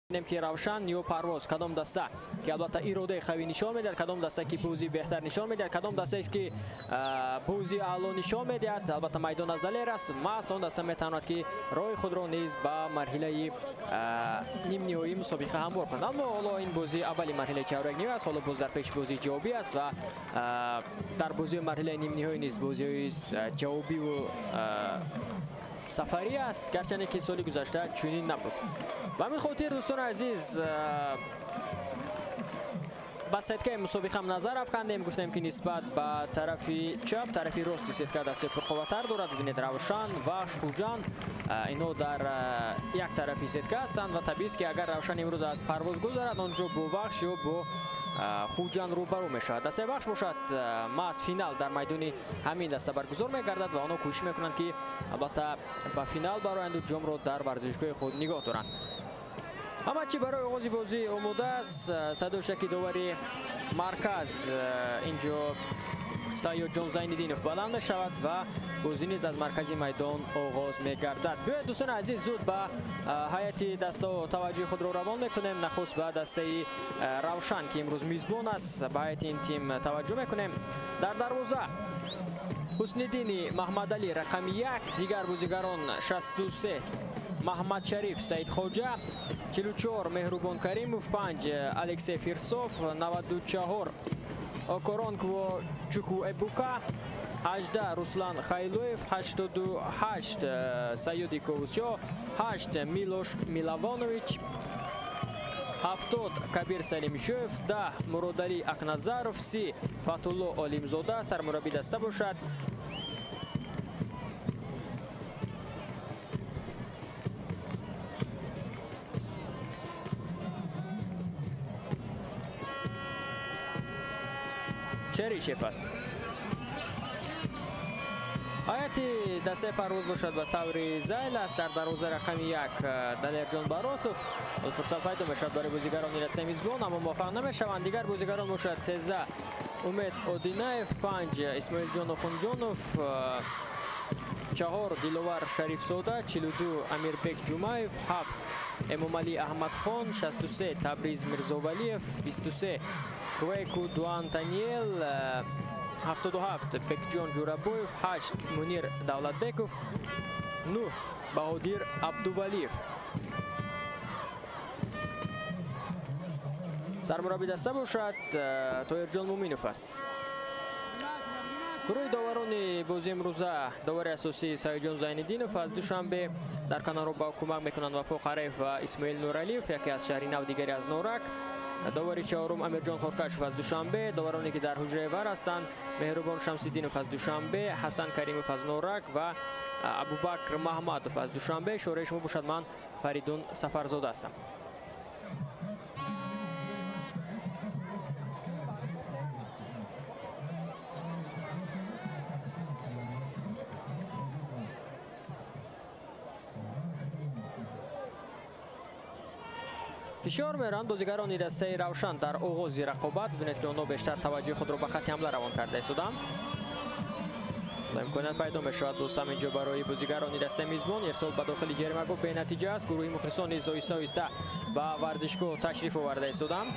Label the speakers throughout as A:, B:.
A: Ки Равшан ё Парвоз, кадом даста ки албатта иродаи қавӣ нишон медиҳад, кадом даста ки бозии беҳтар нишон медиҳад, кадом дастаест ки бозии аъло нишон медиҳад. Албатта майдон аз Далер аст, маҳз он даста метавонад ки роҳи худро низ ба марҳилаи нимниҳоии мусобиқа ҳамвор кунад. Аммо ҳоло ин бозии аввали марҳилаи чаҳорякниҳоӣ аст, ҳоло боз дар пеш бозии ҷавобӣ аст ва дар бозии марҳилаи нимниҳоӣ низ бозиҳои ҷавобиву сафарӣ аст, гарчанде ки соли гузашта чунин набуд. Ба ҳамин хотир, дӯстони азиз, ба сеткаи мусобиқа назар афкандем. Гуфтем ки нисбат ба тарафи чап, тарафи рости сетка дастаи пурқувваттар дорад. Бибинед, Равшан, Вахш, Хуҷанд инҳо дар як тарафи сетка ҳастанд ва табиист ки агар Равшан имрӯз аз Парвоз гузарад, он ҷо бо Вахш ё бо Хуҷанд рӯбарӯ мешавад. Дастаи Вахш бошад, маҳз финал дар майдони ҳамин даста баргузор мегардад ва онҳо кӯшиш мекунанд ки албатта ба финал бароянду ҷомро дар варзишгоҳи худ нигоҳ доранд. Ҳама чӣ барои оғози бозӣ омода аст. Садои шаки довари марказ инҷо Сайёдҷон Зайниддинов баланд мешавад ва бозӣ низ аз маркази майдон оғоз мегардад. Биёед, дӯстони азиз, зуд ба ҳайати дастаҳо таваҷҷӯҳи худро равон мекунем. Нахуст ба дастаи Равшан, ки имрӯз мизбон аст, ба ҳайати ин тим таваҷҷӯҳ мекунем. Дар дарвоза Ҳусниддини Маҳмадалӣ, рақами 1, дигар бозигарон 63 Маҳмадшариф Саидхоҷа, 44 Меҳрубон Каримов, 5 Алексей Фирсов, 94 Окоронкво Чуку Эбука, 18 Руслан Хайлоев, 88 Саёди Ковусё, 8 Милош Милованович, 70 Кабир Салимшоев, 10 Муродалӣ Акназаров, 30 Фатулло Олимзода сармураббӣ даста бошад. Черишев аст. Ҳайати дастаи Парвоз бошад ба таври зайл аст. Дар дарвоза рақами 1 Далерҷон Баротов. Фурсат пайдо мешавад барои бозигарони дастаи мизбон, аммо муваффақ намешаванд. Дигар бозигарон бошад 13 Умед Одинаев, 5 Исмоилҷон Охунҷонов, 4 Диловар Шарифзода, 42 Амирбек Ҷумаев, 7 Эмомалӣ Аҳмадхон, 63 Табриз Мирзовалиев, 23 Квеку Дуан Таниел, 77 Бекҷон Ҷурабоев, 8 Мунир Давлатбеков, 9 Баҳодир Абдувалиев. Сармураббӣ даста бошад Тоҳирҷон Муминов аст. Гурӯҳи доварони бозии имрӯза: довари асосӣ Саидҷон Зайниддинов аз Душанбе, дар канорҳо ба кӯмак мекунанд Вафо Қараев ва Исмоил Нуралиев, яке аз шаҳри нав, дигаре аз Норак. Довари чаҳорум Амирҷон Хоркашев аз Душанбе. Довароне ки дар ҳуҷраи вар ҳастанд: Меҳрубон Шамсиддинов аз Душанбе, Ҳасан Каримов аз Норак ва Абубакр Маҳмадов аз Душанбе. Шораи шумо бошад, ман Фаридун Сафарзода ҳастам. Фишор меранд бозигарони дастаи Равшан дар оғози рақобат. Бибинед ки онҳо бештар таваҷҷӯҳи худро ба хатти ҳамла равон карда истоданд. Имконият пайдо мешавад дӯстам инҷо барои бозигарони дастаи мизбон. Ирсол ба дохили ҷаримагоҳ бенатиҷа аст. Гурӯҳи мухлисон низ оҳиста оҳиста ба варзишгоҳ ташриф оварда истоданд.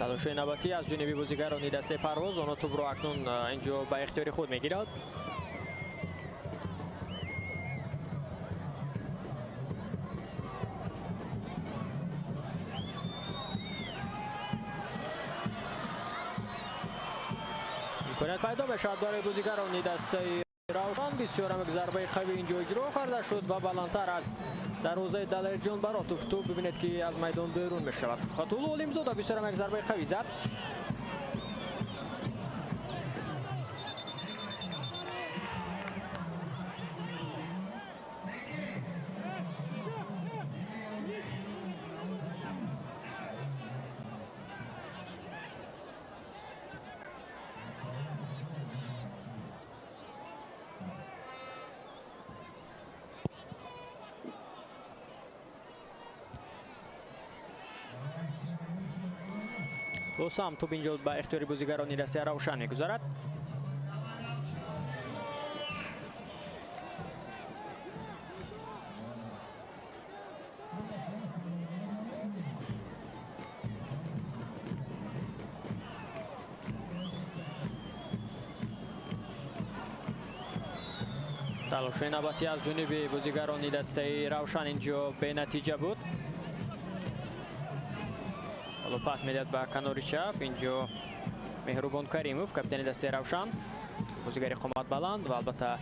A: Талошҳои навбатӣ аз ҷониби бозигарони дастаи Парвоз. Онҳо тӯбро акнун инҷо ба ихтиёри худ мегирад. Имконият пайдо мешавад барои бозигарони дастаи Равшан. Бисёр ҳам як зарбаи қавӣ инҷо иҷро карда шуд ва баландтар аз дарвозаи Далерҷон Баротов тӯб, бибинед ки аз майдон берун мешавад. Фатулло Олимзода бисёр ҳам як зарбаи қавӣ зад. Боз ҳам тӯб инҷо ба ихтиёри бозигарони дастаи Равшан мегузарад. Талошҳои навбатӣ аз ҷониби бозигарони дастаи Равшан инҷо бенатиҷа буд. Ҳоло пас медиҳад ба канори чап. Инҷо Меҳрубон Каримов, капитани дастаи Равшан, бозигари қоматбаланд ва албатта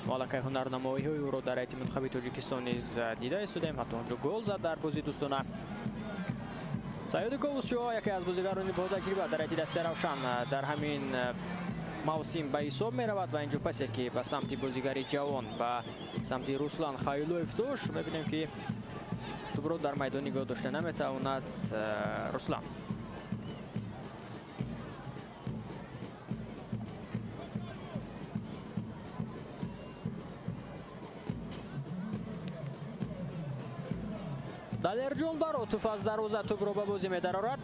A: мо аллакай ҳунарнамоиҳои ӯро дар ҳайати мунтахаби Тоҷикистон низ дида истодаем. Ҳатто онҷо гол зад дар бозии дӯстона. Саёди Ковусшоҳ яке аз бозигарони ботаҷриба дар ҳайати дастаи Равшан дар ҳамин мавсим ба ҳисоб меравад ва инҷо пасе ки ба самти бозигари ҷавон, ба самти Руслан Хайлоев дошт, мебинем ки тӯбро дар майдон нигоҳ дошта наметавонад Руслан. Далерҷон Баротов аз дарвоза тӯбро ба бозӣ медарорад.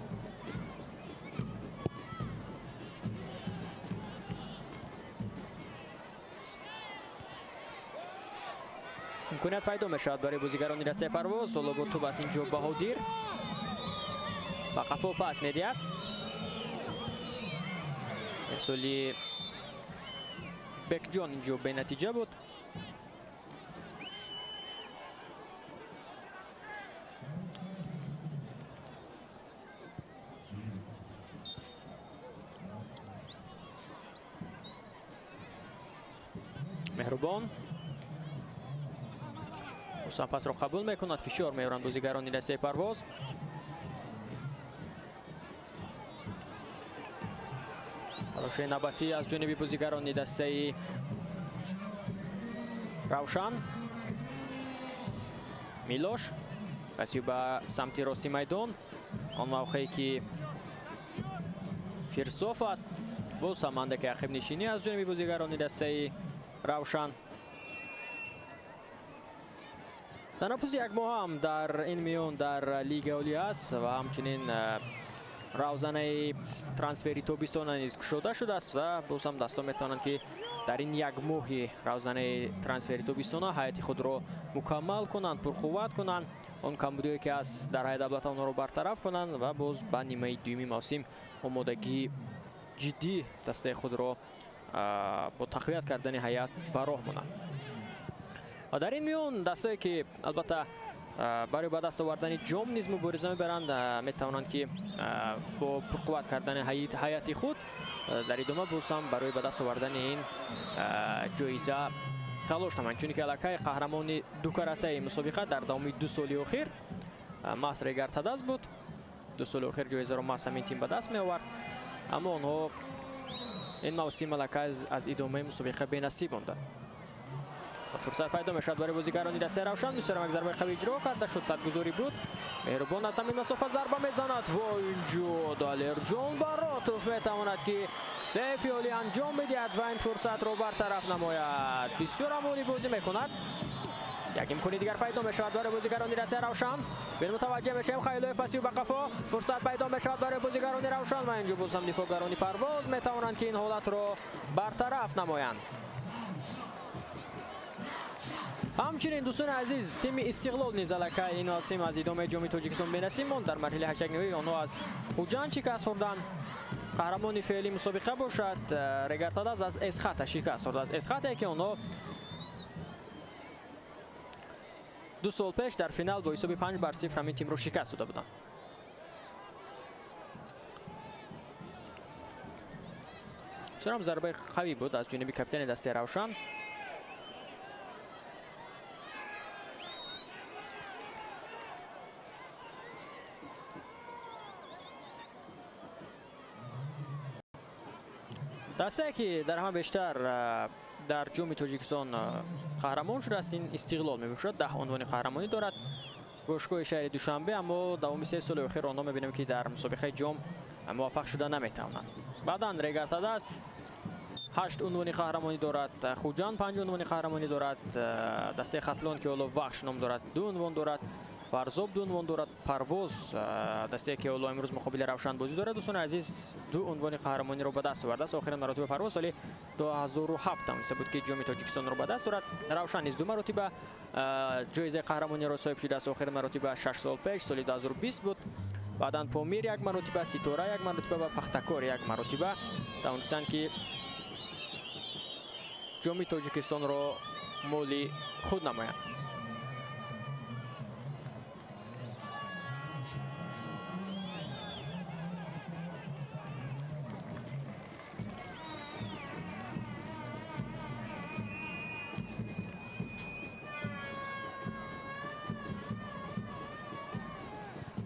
A: Имконият пайдо мешавад барои бозигарони дастаи Парвоз. Ҳоло бо тӯб аст инҷо Баҳодир, ба қафо пас медиҳад. Ирсоли Бекҷон инҷо бенатиҷа буд. Меҳрубон Руслан пасро қабул мекунад, фишор меоранд бозигарони дастаи Парвоз. Талоши навбатӣ аз ҷониби бозигарони дастаи Равшан. Милош паси ба самти рости майдон, он мавқее ки Фирсов аст, боз ҳам андаке ақибнишинӣ аз ҷониби бозигарони дастаи Равшан. Танаффуси як моҳ ҳам дар ин миён дар Лигаи Олӣ аст ва ҳамчунин равзанаи трансфери тобистона низ кушода шудааст ва боз ҳам дастон метавонанд ки дар ин як моҳи равзанаи трансфери тобистона ҳайати худро мукаммал кунанд, пурқувват кунанд, он камбудиҳое ки аст дар ҳайат албатта онҳоро бартараф кунанд ва боз ба нимаи дуюми мавсим омодагии ҷиддӣ дастаи худро бо тақвият кардани ҳайат ба роҳ монанд. Ва дар ин миён дастае ки албатта барои ба даст овардани ҷом низ мубориза мебаранд, метавонанд ки бо пурқувват кардани ҳайати худ дар идома боз ҳам барои ба даст овардани ин ҷоиза талош намоянд, чунки аллакай қаҳрамони дукаратаи мусобиқа дар давоми 2 соли охир маҳз Регар-ТадАЗ буд. 2 соли охир ҷоизаро маҳз ҳамин тим ба даст меовард, аммо онҳо ин мавсим аллакай аз идомаи мусобиқа бенасиб монданд. Фурсат пайдо мешавад барои бозигарони дастаи Равшан. Бисёр як зарбаи қавӣ иҷро карда шуд, садгузорӣ буд. Меҳрубон аз ҳамин масофа зарба мезанад ва инҷо Далерҷон Баротов метавонад ки сейфи олӣ анҷом медиҳад ва ин фурсатро бартараф намояд. Бисёр ҳам олӣ бозӣ мекунад. Як имкони дигар пайдо мешавад барои бозигарони дастаи Равшан. Бин мутаваҷҷеҳ мешавем, Хайлоев пасиу ба қафо. Фурсат пайдо мешавад барои бозигарони Равшан ва инҷо боз ҳам дифоъгарони Парвоз метавонанд ки ин ҳолатро бартараф намоянд. Ҳамчунин дӯстони азиз, тими Истиқлол низ аллакай ин мавсим аз идомаи ҷоми Тоҷикистон бенасиб монд. Дар марҳилаи ҳаштякниҳоӣ онҳо аз Хуҷанд шикаст хӯрданд. Қаҳрамони феълии мусобиқа бошад Регар-ТадАЗ аз Эсхата шикаст хӯрд. Аз Эсхате ки онҳо 2 сол пеш дар финал бо ҳисоби 5-0 ҳамин тимро шикаст дода буданд. Бисёр ҳам зарбаи қавӣ буд аз ҷониби капитани дастаи Равшан. Дастае ки дар ҳама бештар дар ҷоми Тоҷикистон қаҳрамон шудааст, ин Истиқлол мебошад. 10 унвони қаҳрамонӣ дорад бошгоҳи шаҳри Душанбе, аммо давоми 3 соли охир онҳо мебинем ки дар мусобиқаи ҷом муваффақ шуда наметавонанд. Баъдан Регар-ТадАЗ 8 унвони қаҳрамонӣ дорад, Хуҷанд 5 унвони қаҳрамонӣ дорад, дастаи Хатлон ки ҳоло Вахш ном дорад 2 унвон дорад, Варзоб 2 унвон дорад, Парвоз, дастае ки ҳоло имрӯз муқобили Равшан бозӣ дорад, дӯстони азиз, ду унвони қаҳрамониро ба даст овардааст. Охирин маротиба Парвоз соли 2007 тавониста буд, ки ҷоми Тоҷикистонро ба даст орад. Равшан низ ду маротиба ҷоизаи қаҳрамониро соҳиб шудааст. Охирин маротиба 6 сол пеш, соли 2020 буд. Баъдан Помир як маротиба, Ситора як маротиба ва Пахтакор як маротиба тавонистанд, ки ҷоми Тоҷикистонро моли худ намоянд.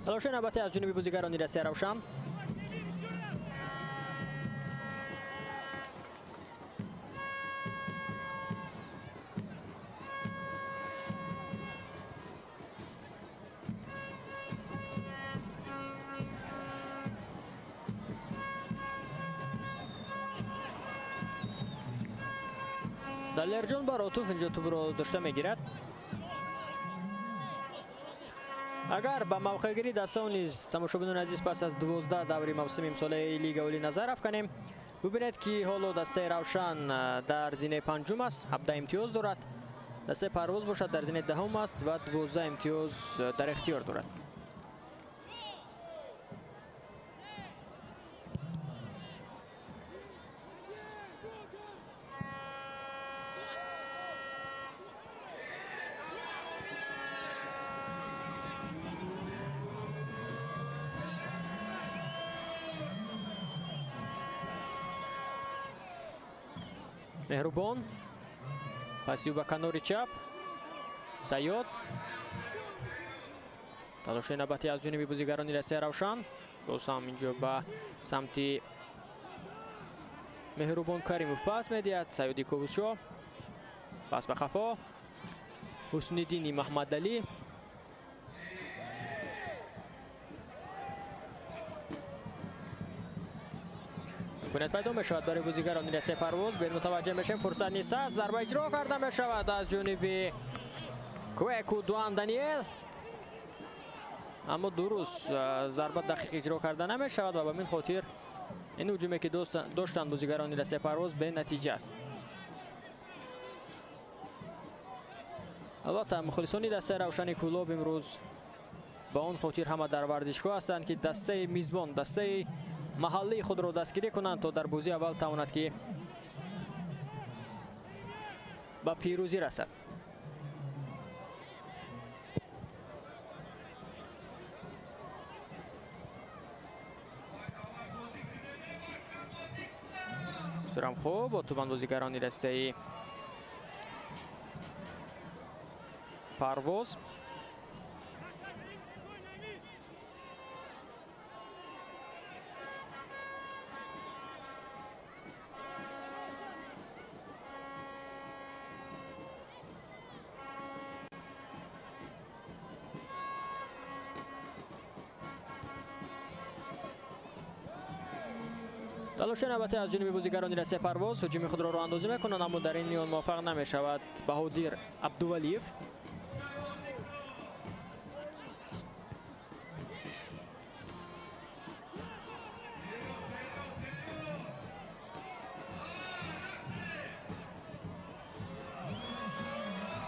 A: Талоши навбатӣ аз ҷониби бозигарони дастаи Равшан. Далерҷон Баротов инҷо тӯбро дошта мегирад. Агар ба мавқеъгирии дастао низ, тамошобинони азиз, пас аз 12 даври мавсими имсолаи Лига Олӣ назар афканем, бубинед, ки ҳоло дастаи Равшан дар зинаи панҷум аст, 17 имтиёз дорад. Дастаи Парвоз бошад, дар зинаи даҳум аст ва 12 имтиёз дар ихтиёр дорад. Меҳрубон пасиу ба канори чап, Саёд. Талоши навбатӣ аз ҷониби бозигарони дастаи Равшан. Боз ҳам инҷо ба самти Меҳрубон Каримов пас медиҳад. Саёди Ковусшоҳ пас ба хафо, Ҳусниддини Маҳмадалӣ. Имконият пайдо мешавад барои бозигарони дастаи Парвоз. Бе мутаваҷҷеҳ мешавем, фурсат низ ҳаст. Зарба иҷро карда мешавад аз ҷониби Куэку Дуан Даниэл, аммо дуруст зарба дақиқ иҷро карда намешавад ва ба ҳамин хотир ин ҳуҷуме, ки доштанд бозигарони дастаи Парвоз, бенатиҷа аст. Албатта, мухлисони дастаи Равшани Кӯлоб имрӯз ба он хотир ҳама дар варзишгоҳ ҳастанд, ки дастаи мизбон, дастаи маҳаллии худро дастгирӣ кунанд, то дар бозии аввал тавонад, ки ба пирӯзӣ расад. Бисёрам хуб бо тӯбанд бозигарони дастаи Парвоз. Талоши навбатӣ аз ҷониби бозигарони дастаи Парвоз, ҳуҷуми худро роҳандозӣ мекунанд, аммо дар ин миён муваффақ намешавад Баҳодир Абдувалиев.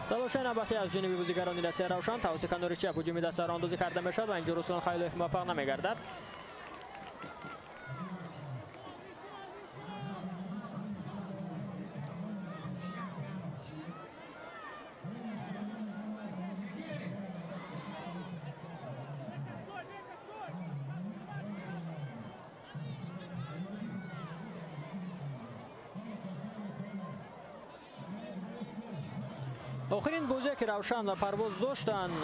A: Талоши навбатӣ аз ҷониби бозигарони дастаи Равшан, тавассути канори чап ҳуҷуми даста роҳандозӣ карда мешавад ва инҷо Руслан Хайлоев муваффақ намегардад. Охирин бозие, ки Равшан ва Парвоз доштанд,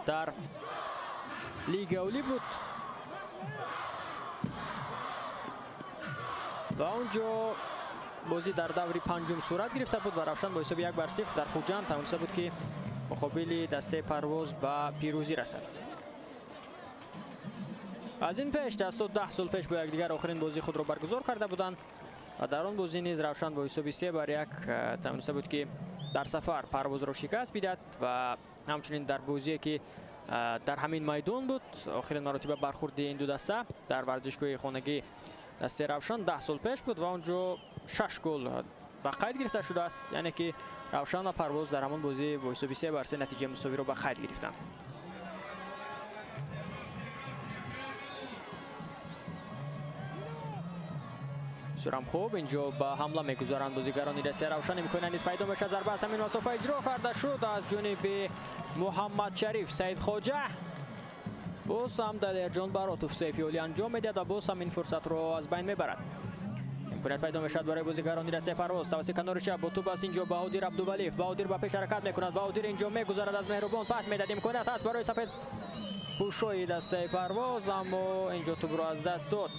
A: дар Лига Олӣ буд ва он ҷо бозӣ дар даври панҷум сурат гирифта буд ва Равшан бо ҳисоби 1-0 дар Хуҷанд тавониста буд, ки муқобили дастаи Парвоз ба пирӯзӣ расад. Аз ин пеш дастҳо 10 сол пеш бо якдигар охирин бозии худро баргузор карда буданд ва дар он бозӣ низ Равшан бо ҳисоби 3-1 тавониста буд, ки дар сафар Парвозро шикаст бидиҳад ва ҳамчунин дар бозие, ки Дар ҳамин майдон буд охирин маротиба бархурди ин ду даста дар варзишгоҳи хонагӣ дастаи Равшан 10 сол пеш буд ва онҷо 6 гол ба қайд гирифта шудааст. Яъне ки Равшан ва Парвоз дар ҳамон бозӣ бо ҳисоби 3-3 натиҷаи мусовиро ба қайд гирифтанд. Бисёрам хуб, инҷо ба ҳамла мегузаранд бозигарони дастаи Равшан. Имконият низ пайдо мешавад. Зарба аз ҳамин масофа иҷро карда шуд аз ҷониби Муҳаммад Шариф Саидхоҷа. Боз ҳам Далерҷон Баротов сейфи олӣ анҷом медиҳад ва боз ҳам ин фурсатро аз байн мебарад. Имконият пайдо мешавад барои бозигарони дастаи Парвоз. Тавассути канори чап бо тӯп аст инҷо Баҳодир Абдувалиев. Баҳодир ба пеш ҳаракат мекунад. Баҳодир инҷо мегузарад аз Меҳрубон, пас медиҳад. Имконият ҳаст барои сафед пӯшои дастаи Парвоз, аммо инҷо тӯпро аз даст дод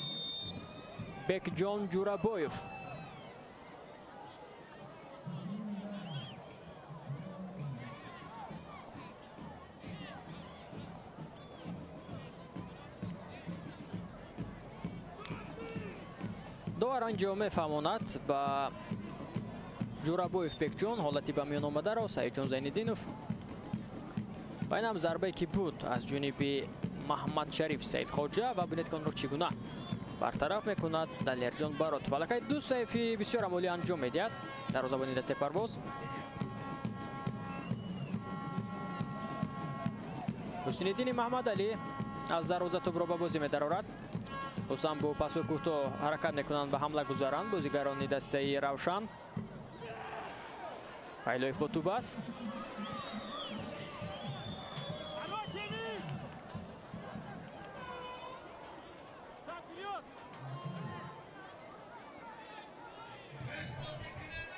A: Бекҷон Ҷурабоев. Довар инҷо мефаҳмонад ба Ҷурабоев Бекҷон ҳолати ба миён омадаро Саидҷон Зайниддинов. Ва ин ҳам зарбае ки буд аз ҷониби Маҳмад Шариф Саидхоҷа ва бинед ки онро чӣ гуна бартараф мекунад Далерҷон Баротов. Аллакай ду сейфи бисёр амолӣ анҷом медиҳад дарвозабони дастаи Парвоз. Ҳусниddини Маҳмадалӣ аз дарвоза тӯбро ба бозӣ медарорад. Ҳусам бо пасҳои кӯтоҳ ҳаракат мекунанд, ба ҳамла гузаранд бозигарони дастаи Равшан. Хайлоев бо тӯб аст.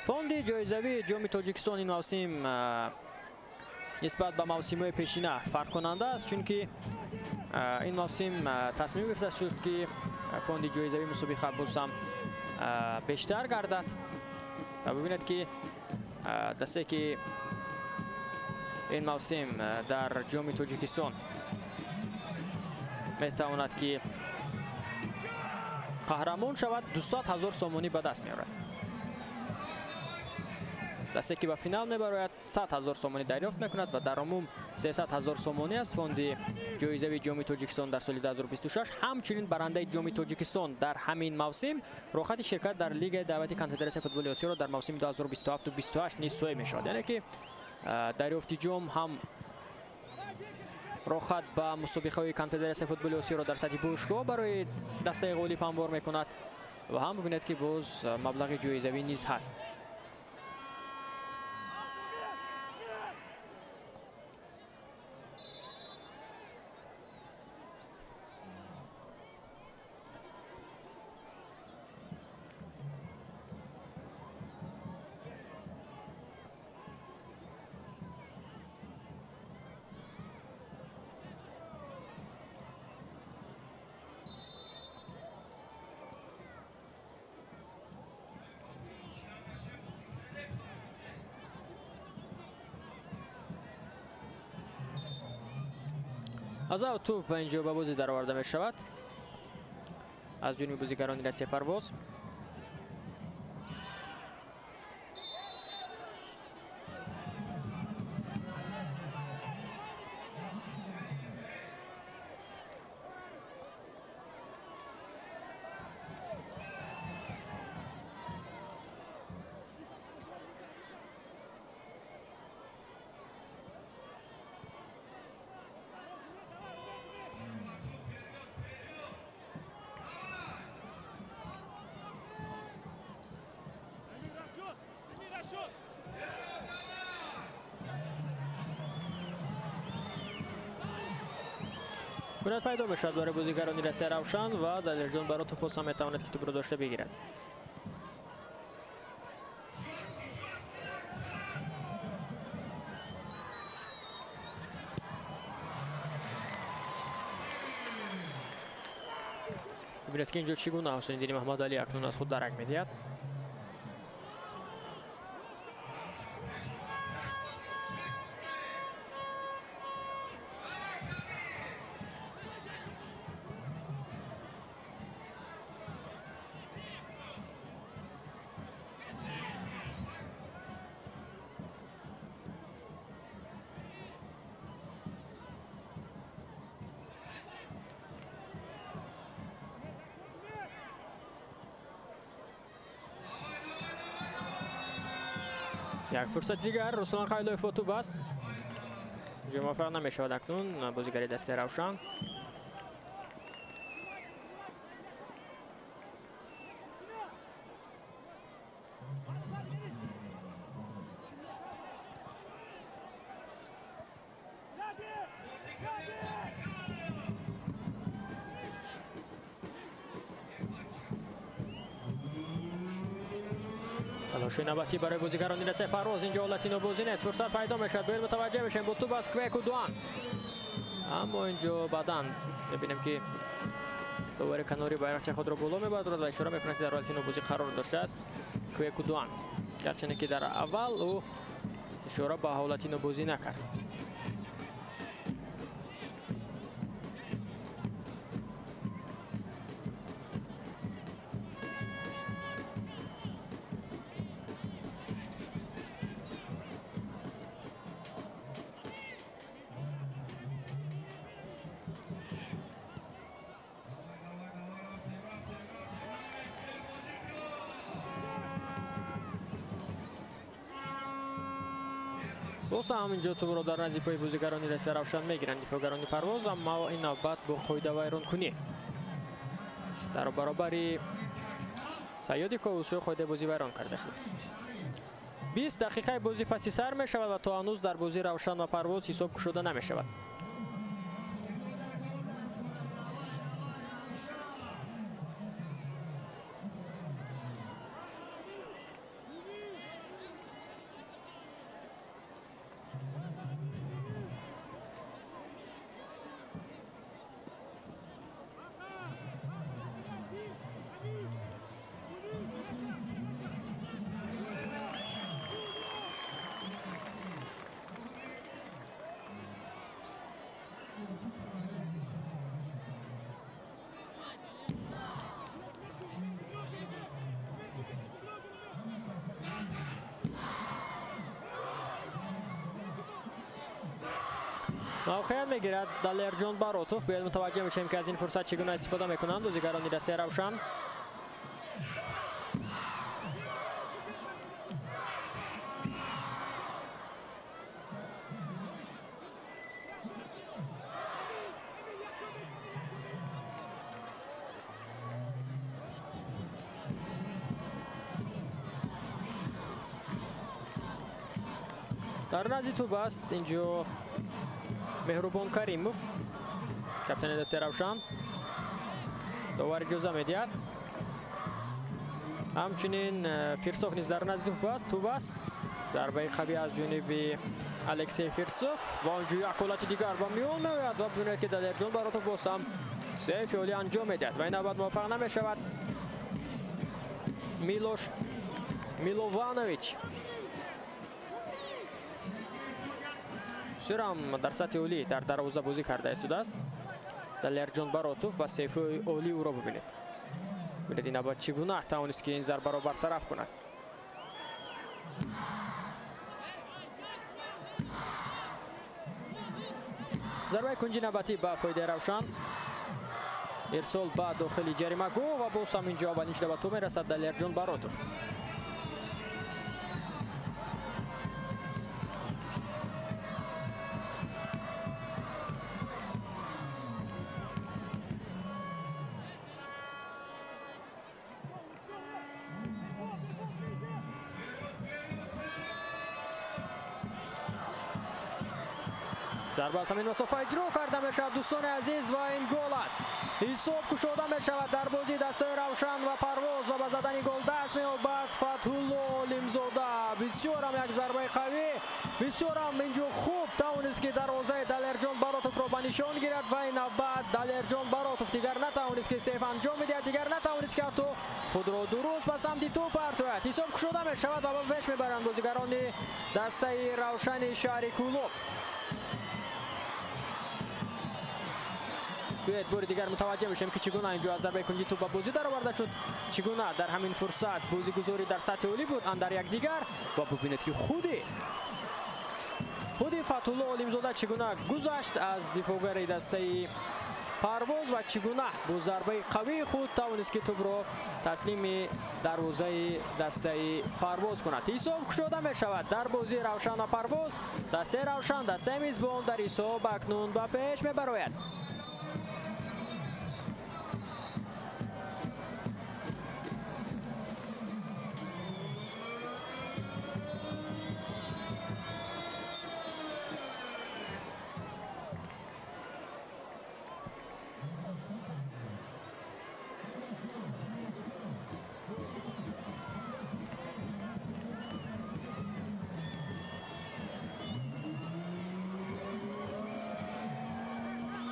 A: Фонди ҷоизавии ҷоми Тоҷикистон ин мавсим нисбат ба мавсимҳои пешина фарқкунанда аст, чунки ин мавсим тасмим гирифта шуд, ки фонди ҷоизавии мусобиқа боз ҳам бештар гардад. Ва бибинед, ки дастае ки ин мавсим дар ҷоми Тоҷикистон метавонад ки қаҳрамон шавад, 200 ҳазор сомонӣ ба даст меорад. Дастае ки ба финал мебарояд 100 ҳазор сомонӣ дарёфт мекунад ва дар умум 300 ҳазор сомонӣ аст фонди ҷоизавии ҷоми Тоҷикистон дар соли 2026. Ҳамчунин барандаи ҷоми Тоҷикистон дар ҳамин мавсим роҳати ширкат дар Лигаи даъвати Конфедератсияи футболи Осиёро дар мавсими 2027-28 низ соҳиб мешавад. Яъне ки дарёфти ҷом ҳам роҳат ба мусобиқаҳои Конфедератсияи футболи Осиёро дар сатҳи бошгоҳ барои дастаи ғолиб ҳамвор мекунад ва ҳам бибинед, ки боз маблағи ҷоизавӣ низ ҳаст. Аз ав тӯп инҷо ба бозӣ дароварда мешавад аз ҷониби бозигарони дастаи Парвоз. Имконият пайдо мешавад барои бозигарони дастаи Равшан ва Далерҷон Баротов боз ҳам метавонад ки тӯбро дошта бигирад. Бибинед, ки инҷо чӣ гуна Ҳусайниддини Маҳмадалӣ акнун аз худ дарак медиҳад. Як фурсати дигар Руслан Хайлоев бо тӯб аст. Инҷо муваффақ намешавад акнун бозигари дастаи Равшан. Талоши навбатӣ барои бозигарони дастаи Парвоз. Инҷо ҳолати нобозӣ нест, фурсат пайдо мешавад. Бояд мутаваҷҷеҳ бишем, бо тӯб аст Квеку Дуан. Аммо инҷо баъдан мебинем, ки довари канори байрақчаи худро боло мебардорад ва ишора мекунад, ки дар ҳолати нобозӣ қарор доштааст Квеку Дуан. Гарчанде ки дар аввал ӯ ишора ба ҳолати нобозӣ накард. Боз ҳам инҷо тӯбро дар назди пои бозигарони дастаи Равшан мегиранд дифоъгарони Парвоз, аммо ин навбат бо қоидавайронкунӣ дар баробари Саёди Ковусшоҳ қоидаи бозӣ вайрон карда шуд. 20 дақиқаи бозӣ паси сар мешавад ва то ҳанӯз дар бозии Равшан ва Парвоз ҳисоб кушода намешавад. Мавқеият мегирад Далерҷон Баротов. Бояд мутаваҷҷеҳ мешавем, ки аз ин фурсат чӣ гуна истифода мекунанд бозигарони дастаи Равшан. Дар назди тӯб аст инҷо Меҳрубон Каримов, каптани дастаи Равшан. Довар иҷоза медиҳад. Ҳамчунин Фирсов низ дар назди тӯб аст. Зарбаи қавӣ аз ҷониби Алексей Фирсов ва онҷо як ҳолати дигар ба миён меояд ва бибинед, ки Далерҷон Баротов боз ҳам сейфи олӣ анҷом медиҳад ва ин навбат муваффақ намешавад Милош Милованович. Бисёр ҳам дар сатҳи олӣ дар дарвоза бозӣ карда истодааст Далерҷон Баротов ва сейфи олии ӯро бибинед. Бибинед, ин навбат чӣ гуна тавонист, ки ин зарбаро бартараф кунад. Зарбаи кунҷи навбатӣ ба фоидаи Равшан. Ирсол ба дохили ҷаримагоҳ ва боз ҳам инҷо аввалин шуда ба тӯб мерасад Далерҷон Баротов. Зарба аз ҳамин масофа иҷро карда мешавад, дӯстони азиз, ва ин гол аст. Ҳисоб кушода мешавад дар бозии дастаи Равшан ва Парвоз ва ба задани гол даст меёбад Фатҳулло Олимзода. Бисёр ҳам як зарбаи қавӣ, бисёр ҳам инҷо хуб тавонист, ки дарвозаи Далерҷон Баротовро ба нишон гирад ва ин навбат Далерҷон Баротов дигар натавонист, ки сейф анҷом медиҳад, дигар натавонист, ки ҳатто худро дуруст ба самти тӯб партояд. Ҳисоб кушода мешавад ва ба пеш мебаранд бозигарони дастаи Равшани шаҳри Кӯлоб. Биёед бори дигар мутаваҷҷеҳ мешавем, ки чӣ гуна инҷо аз зарбаи кунҷи тӯб ба бозӣ дароварда шуд, чӣ гуна дар ҳамин фурсат бозигузорӣ дар сатҳи олӣ буд андар якдигар ва бибинед, ки худи Фатҳулло Олимзода чӣ гуна гузашт аз дифоъгари дастаи Парвоз ва чӣ гуна бо зарбаи қавии худ тавонист, ки тӯбро таслими дарвозаи дастаи Парвоз кунад. Ҳисоб кушода мешавад дар бозии Равшан ва Парвоз. Дастаи Равшан, дастаи мизбон, дар ҳисоб акнун ба пеш мебарояд.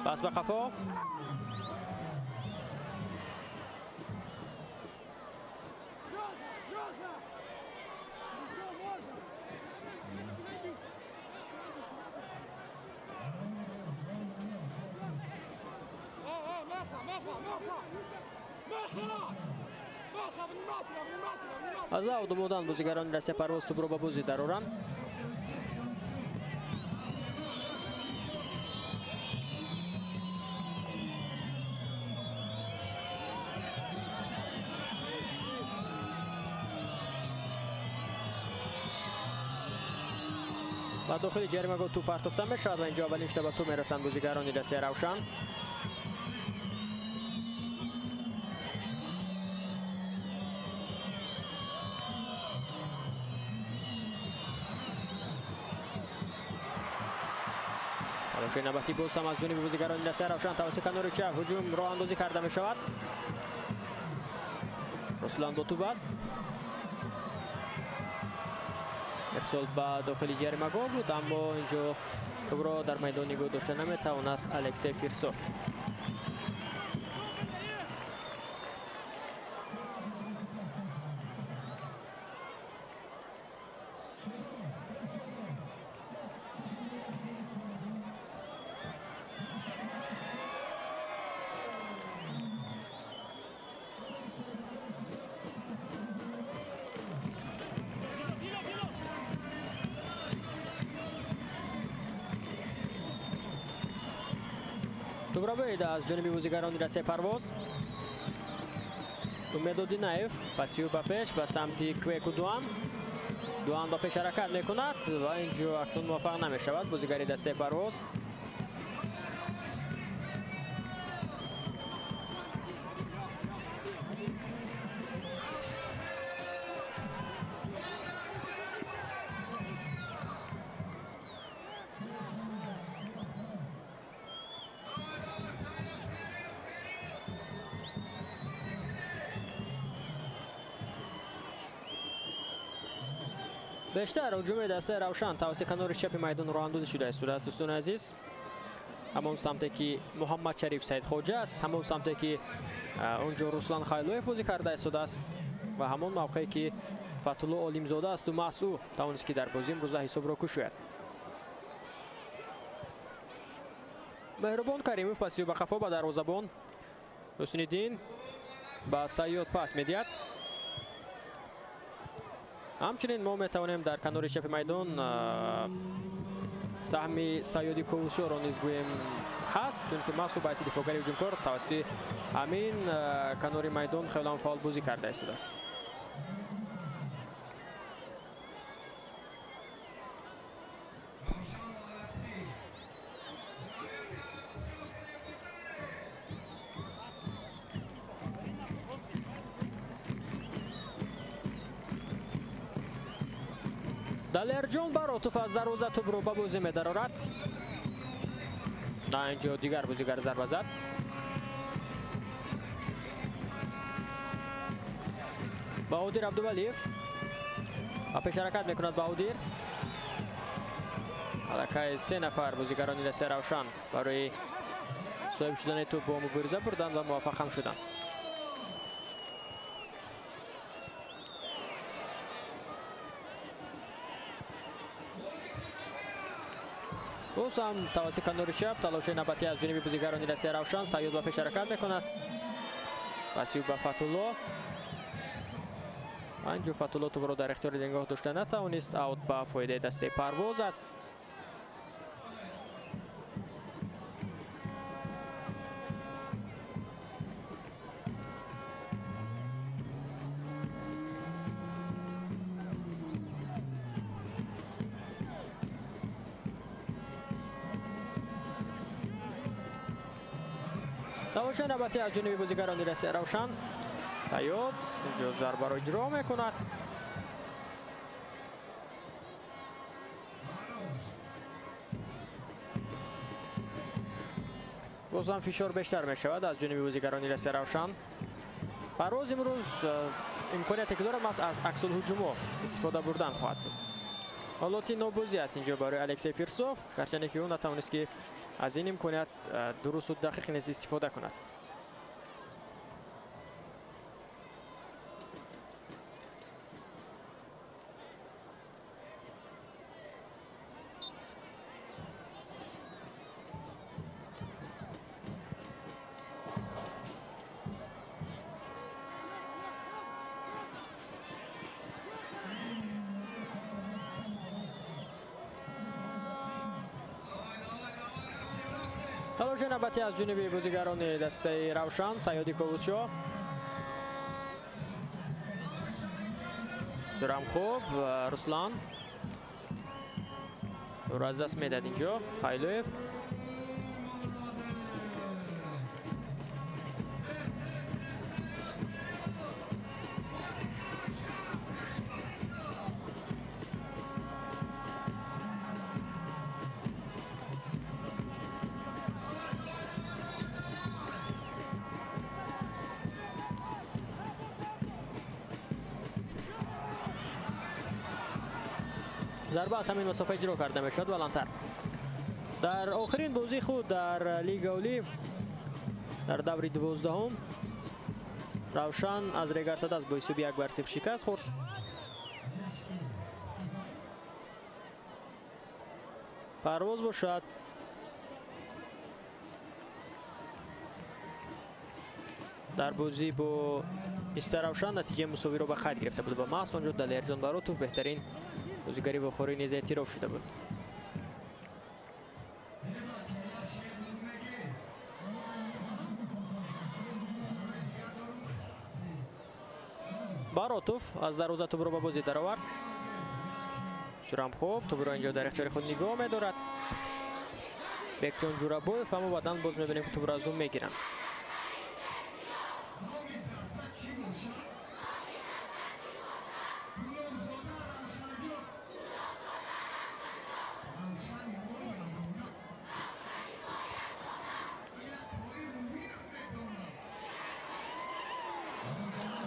A: Пас ба қафо. Аз аут омодан бозигарони дастаи Парвоз тӯбро ба бозӣ дароранд. Ба дохили ҷаримагоҳ тӯб партофта мешавад ва инҷо аввалин шуда ба тӯб мерасанд бозигарони дастаи Равшан. Талоши навбатӣ боз ҳам аз ҷониби бозигарони дастаи Равшан тавассути канори чап ҳуҷум роҳандозӣ карда мешавад. Руслан бо тӯб аст. Ирсол ба дохили ҷаримагоҳ буд, аммо инҷо тӯбро дар майдон нигоҳ дошта наметавонад Алексей Фирсов. Тӯбрабоид аз ҷониби бозигарони дастаи Парвоз. Умедо Динаев пасиё ба пеш ба самти Квеку Дуан. Дуан ба пеш ҳаракат мекунад ва инҷо акнун муваффақ намешавад бозигари дастаи Парвоз. Бештар ҳуҷуми дастаи Равшан тавассути канори чапи майдон роҳандозӣ шуда истодааст, дӯстони азиз. Ҳамон самте ки Муҳаммад Шариф Саидхоҷа аст, ҳамон самте ки онҷо Руслан Хайлоев бозӣ карда истодааст ва ҳамон мавқее ки Фатулло Олимзода асту маҳз ӯ тавонист, ки дар бозии имрӯза ҳисобро кушояд. Меҳрубон Каримов пасиё ба қафо ба дарвозабон Ҳусниddин ба Сайёд пас медиҳад. Ҳамчунин мо метавонем дар канори чапи майдон саҳми Сайёди Ковусёро низ гӯем ҳаст, чунки маҳз ӯ ба ҳайси дифоъгари ҳуҷумкор тавассути ҳамин канори майдон хеле фаъол бозӣ карда истодааст. Далерҷон Баротов аз дарвоза тӯбро ба бозӣ медарорад. На, инҷо дигар бозигар зарба зад. Баҳодир Абдувалиев ба пеш ҳаракат мекунад. Баҳодир аллакай се нафар бозигарони дастаи Равшан барои соҳиб шудани тӯб бо мубориза бурданд ва муваффақ ҳам шуданд. Боз ҳам тавассути канори чап талоши навбатӣ аз ҷониби бозигарони дастаи Равшан. Сайёд ба пеш ҳаракат мекунад. Пасиё ба Фатулло. Анҷо Фатулло тӯбро дар ихтиёри нигоҳ дошта натавонист. Аут ба фоидаи дастаи Парвоз аст. Талоши навбатӣ аз ҷониби бозигарони дастаи Равшан. Саёд инҷо зарбаро иҷро мекунад. Боз ҳам фишор бештар мешавад аз ҷониби бозигарони дастаи Равшан. Парвоз имрӯз имконияте ки дорад аз аксулҳуҷумҳо истифода бурдан хоҳад буд. Ҳолати нобозӣ аст инҷо барои Алексей Фирсов, гарчанде ки ӯ натавонист ки аз ин имконият дурусту дақиқ низ истифода кунад. Талоши навбатӣ аз ҷониби бозигарони дастаи Равшан. Саёди Ковусшо. Сурам хуб, Руслан ӯро аз даст медиҳад инҷо. Хайлоев. Зарба аз ҳамин масофа иҷро карда мешавад баландтар. Дар охирин бозии худ дар Лига Олӣ дар даври 12-ум Равшан аз Регартадаз бо ҳисоби 1-0 шикаст хӯрд. Парвоз бошад дар бозӣ бо Истаравшан натиҷаи мусовиро ба қайд гирифта буд ва маҳз он ҷо Далерҷон Баротов беҳтарин бозигари бухорӣ низ эътироф шуда буд. Баротов аз дарвоза тӯбро ба бозӣ даровард. Сурам хуб тӯбро инҷо дар ихтиёри худ нигоҳ медорад. Бекҷон Ҷурабоев, аммо баъдан боз мебинем ки тӯбро аз ӯ мегиранд.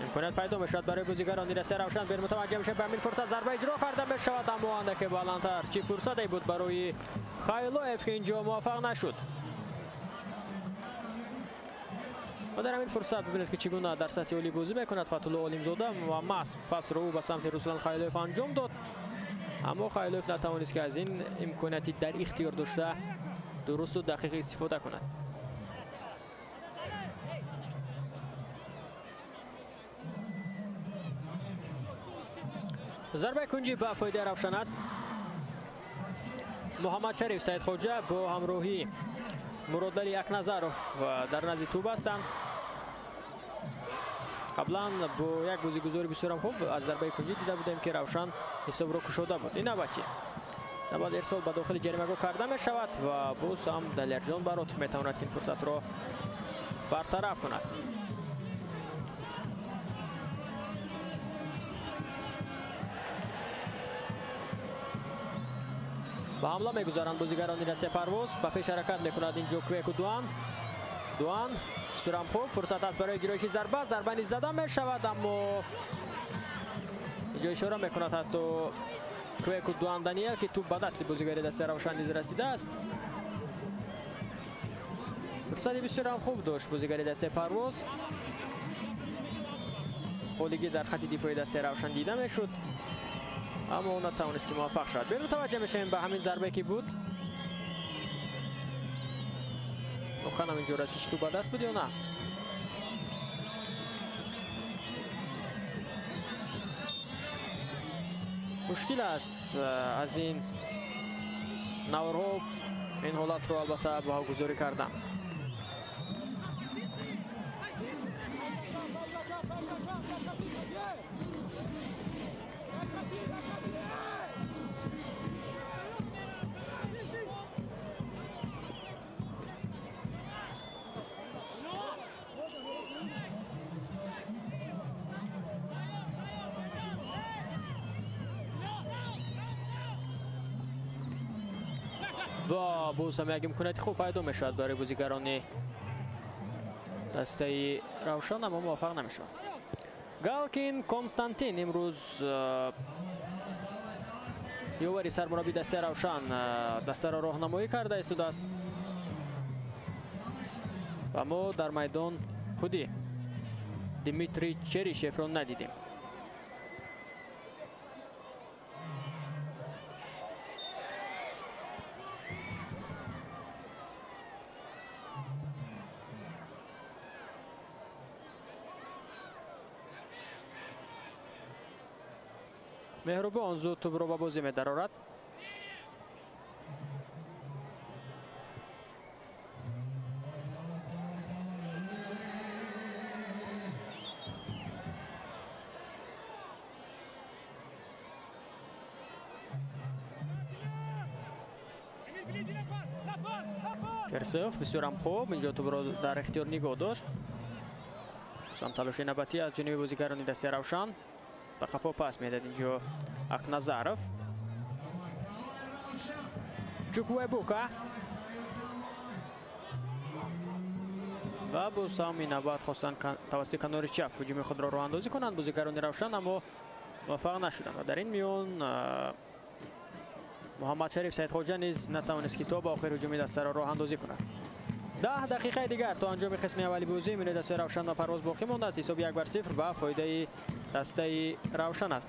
A: Имконият пайдо мешавад барои бозигарони дастаи Равшан. Бер мутаваҷҷеҳ мешавад ба ҳамин фурсат, зарба иҷро карда мешавад, аммо андаке баландтар. Чӣ фурсате буд барои Хайлоев ки инҷо муваффақ нашуд. Ва дар ҳамин фурсат бибинед ки чӣ гуна дар сатҳи олӣ бозӣ мекунад Фатулло Олимзода ва маҳз пасро ӯ ба самти Руслан Хайлоев анҷом дод, аммо Хайлоев натавонист ки аз ин имконияти дар ихтиёр дошта дурусту дақиқ истифода кунад. Зарбаи кунҷӣ ба фоидаи Равшан аст. Муҳаммад Шариф Саидхоҷа бо ҳамроҳии Муродали Акназаров дар назди тӯб ҳастанд. Қаблан бо як бозигузори бисёрам хуб аз зарбаи кунҷӣ дида будем ки Равшан ҳисобро кушода буд. Ин навбат чӣ? Навбат ирсол ба дохили ҷаримагоҳ карда мешавад ва боз ҳам Далерҷон Баротов метавонад ки ин фурсатро бартараф кунад. Ба ҳамла мегузаранд бозигарони дастаи Парвоз. Ба пеш ҳаракат мекунад инҷо Квеку Дуан. Дуан сурам хуб, фурсат аст барои иҷроиши зарба. Зарба низ зада мешавад, аммо инҷо ишора мекунад ҳатто Квеку Дуан Даниел ки тӯб ба дасти бозигари дастаи Равшан низ расидааст. Фурсати бисёрам хуб дошт бозигари дастаи Парвоз. Холигӣ дар хати дифои дастаи Равшан дида мешуд, аммо ӯ натавонист ки муваффақ шавад. Берун таваҷҷӯҳ мешавем ба ҳамин зарбае ки буд. Воқеан ҳам инҷо расиш тӯб ба даст буд ё на? Мушкил аст аз ин наворҳо ин ҳолатро албатта баҳогузорӣ кардан. Ва боз ҳам як имконияти хуб пайдо мешавад барои бозигарони дастаи Равшан, аммо муваффақ намешавад. Галкин Константин имрӯз ёвари сармурабби дастаи Равшан дастаро роҳнамоӣ карда истодааст ва мо дар майдон худи Дмитрий Черишевро надидем. Меҳрубон зуд тӯбро ба бозӣ медарорад. Ферсов бисёрам хуб инҷо тӯбро дар ихтиёр нигоҳ дошт. Сам талоши навбатӣ аз ҷониби бозигарони дастаи Равшан. Ба қафо пас медад инҷо Акназаров. Чуквебука. Ва боз ҳам ин навбат хостанд тавассути канори чап ҳуҷуми худро роҳандозӣ кунанд бозигарони Равшан, аммо муваффақ нашуданд. Ва дар ин миён Муҳаммадшариф Саидхоҷа низ натавонист ки то ба охир ҳуҷуми дастаро роҳандозӣ кунад. 10 дақиқаи дигар то анҷоми қисми аввали бозӣ миёни дастаи Равшан ва Парвоз боқӣ мондааст. Ҳисоб 1-0 ба фоидаи дастаи Равшан аст.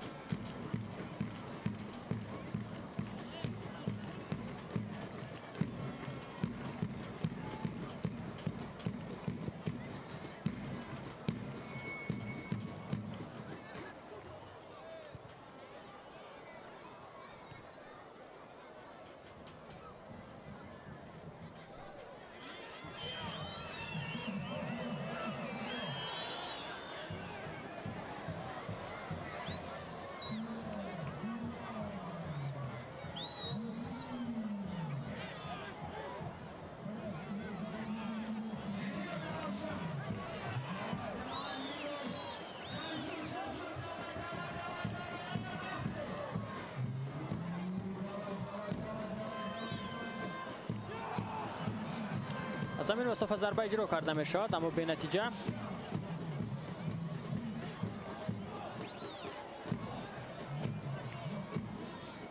A: Аз ҳамин масофа зарба иҷро карда мешавад, аммо бенатиҷа.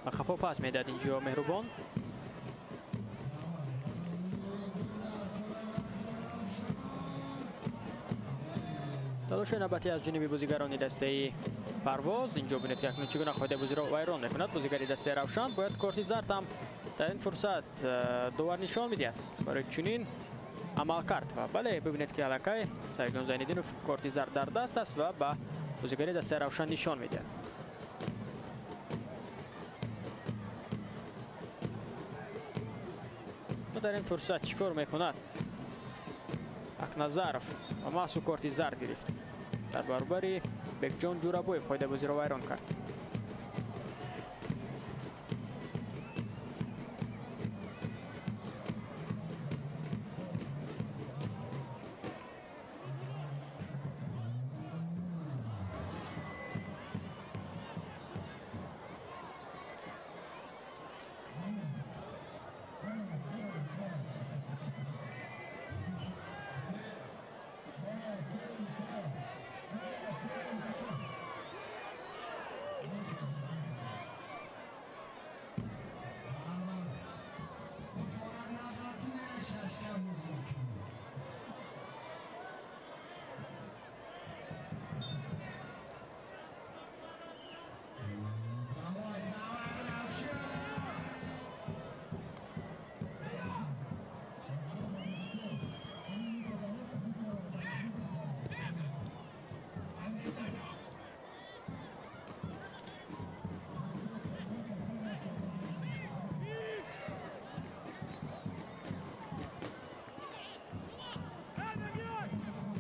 A: Ба қафо пас медиҳад инҷо Меҳрубон. Талоши навбатӣ аз ҷониби бозигарони дастаи Парвоз. Инҷо бинед ки акнун чӣ гуна қоидаи бозиро вайрон мекунад бозигари дастаи Равшан. Бояд корти зард ҳам дар ин фурсат довар нишон медиҳад барои чунин амал кард. Ва бале, бибинед ки аллакай Саидҷон Зайниддинов корти зард дар даст аст ва ба бозигари дастаи Равшан нишон медиҳад. Ва дар ин фурсат чӣ кор мекунад? Акназаров ва маҳсу корти зард гирифт. Дар баробари Бекҷон Ҷурабоев қоидаи бозиро вайрон кард.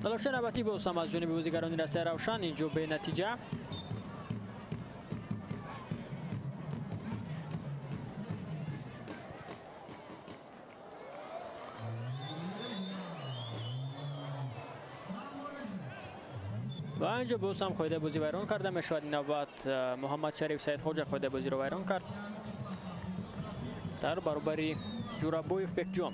A: Талоши навбатӣ боз ҳам аз ҷониби бозигарони дастаи Равшан, инҷо бенатиҷа. Ва инҷо боз ҳам қоидаи бозӣ вайрон карда мешавад. Ин навбат Муҳаммадшариф Саидхоҷа қоидаи бозиро вайрон кард дар баробари Ҷурабоев Бекҷон.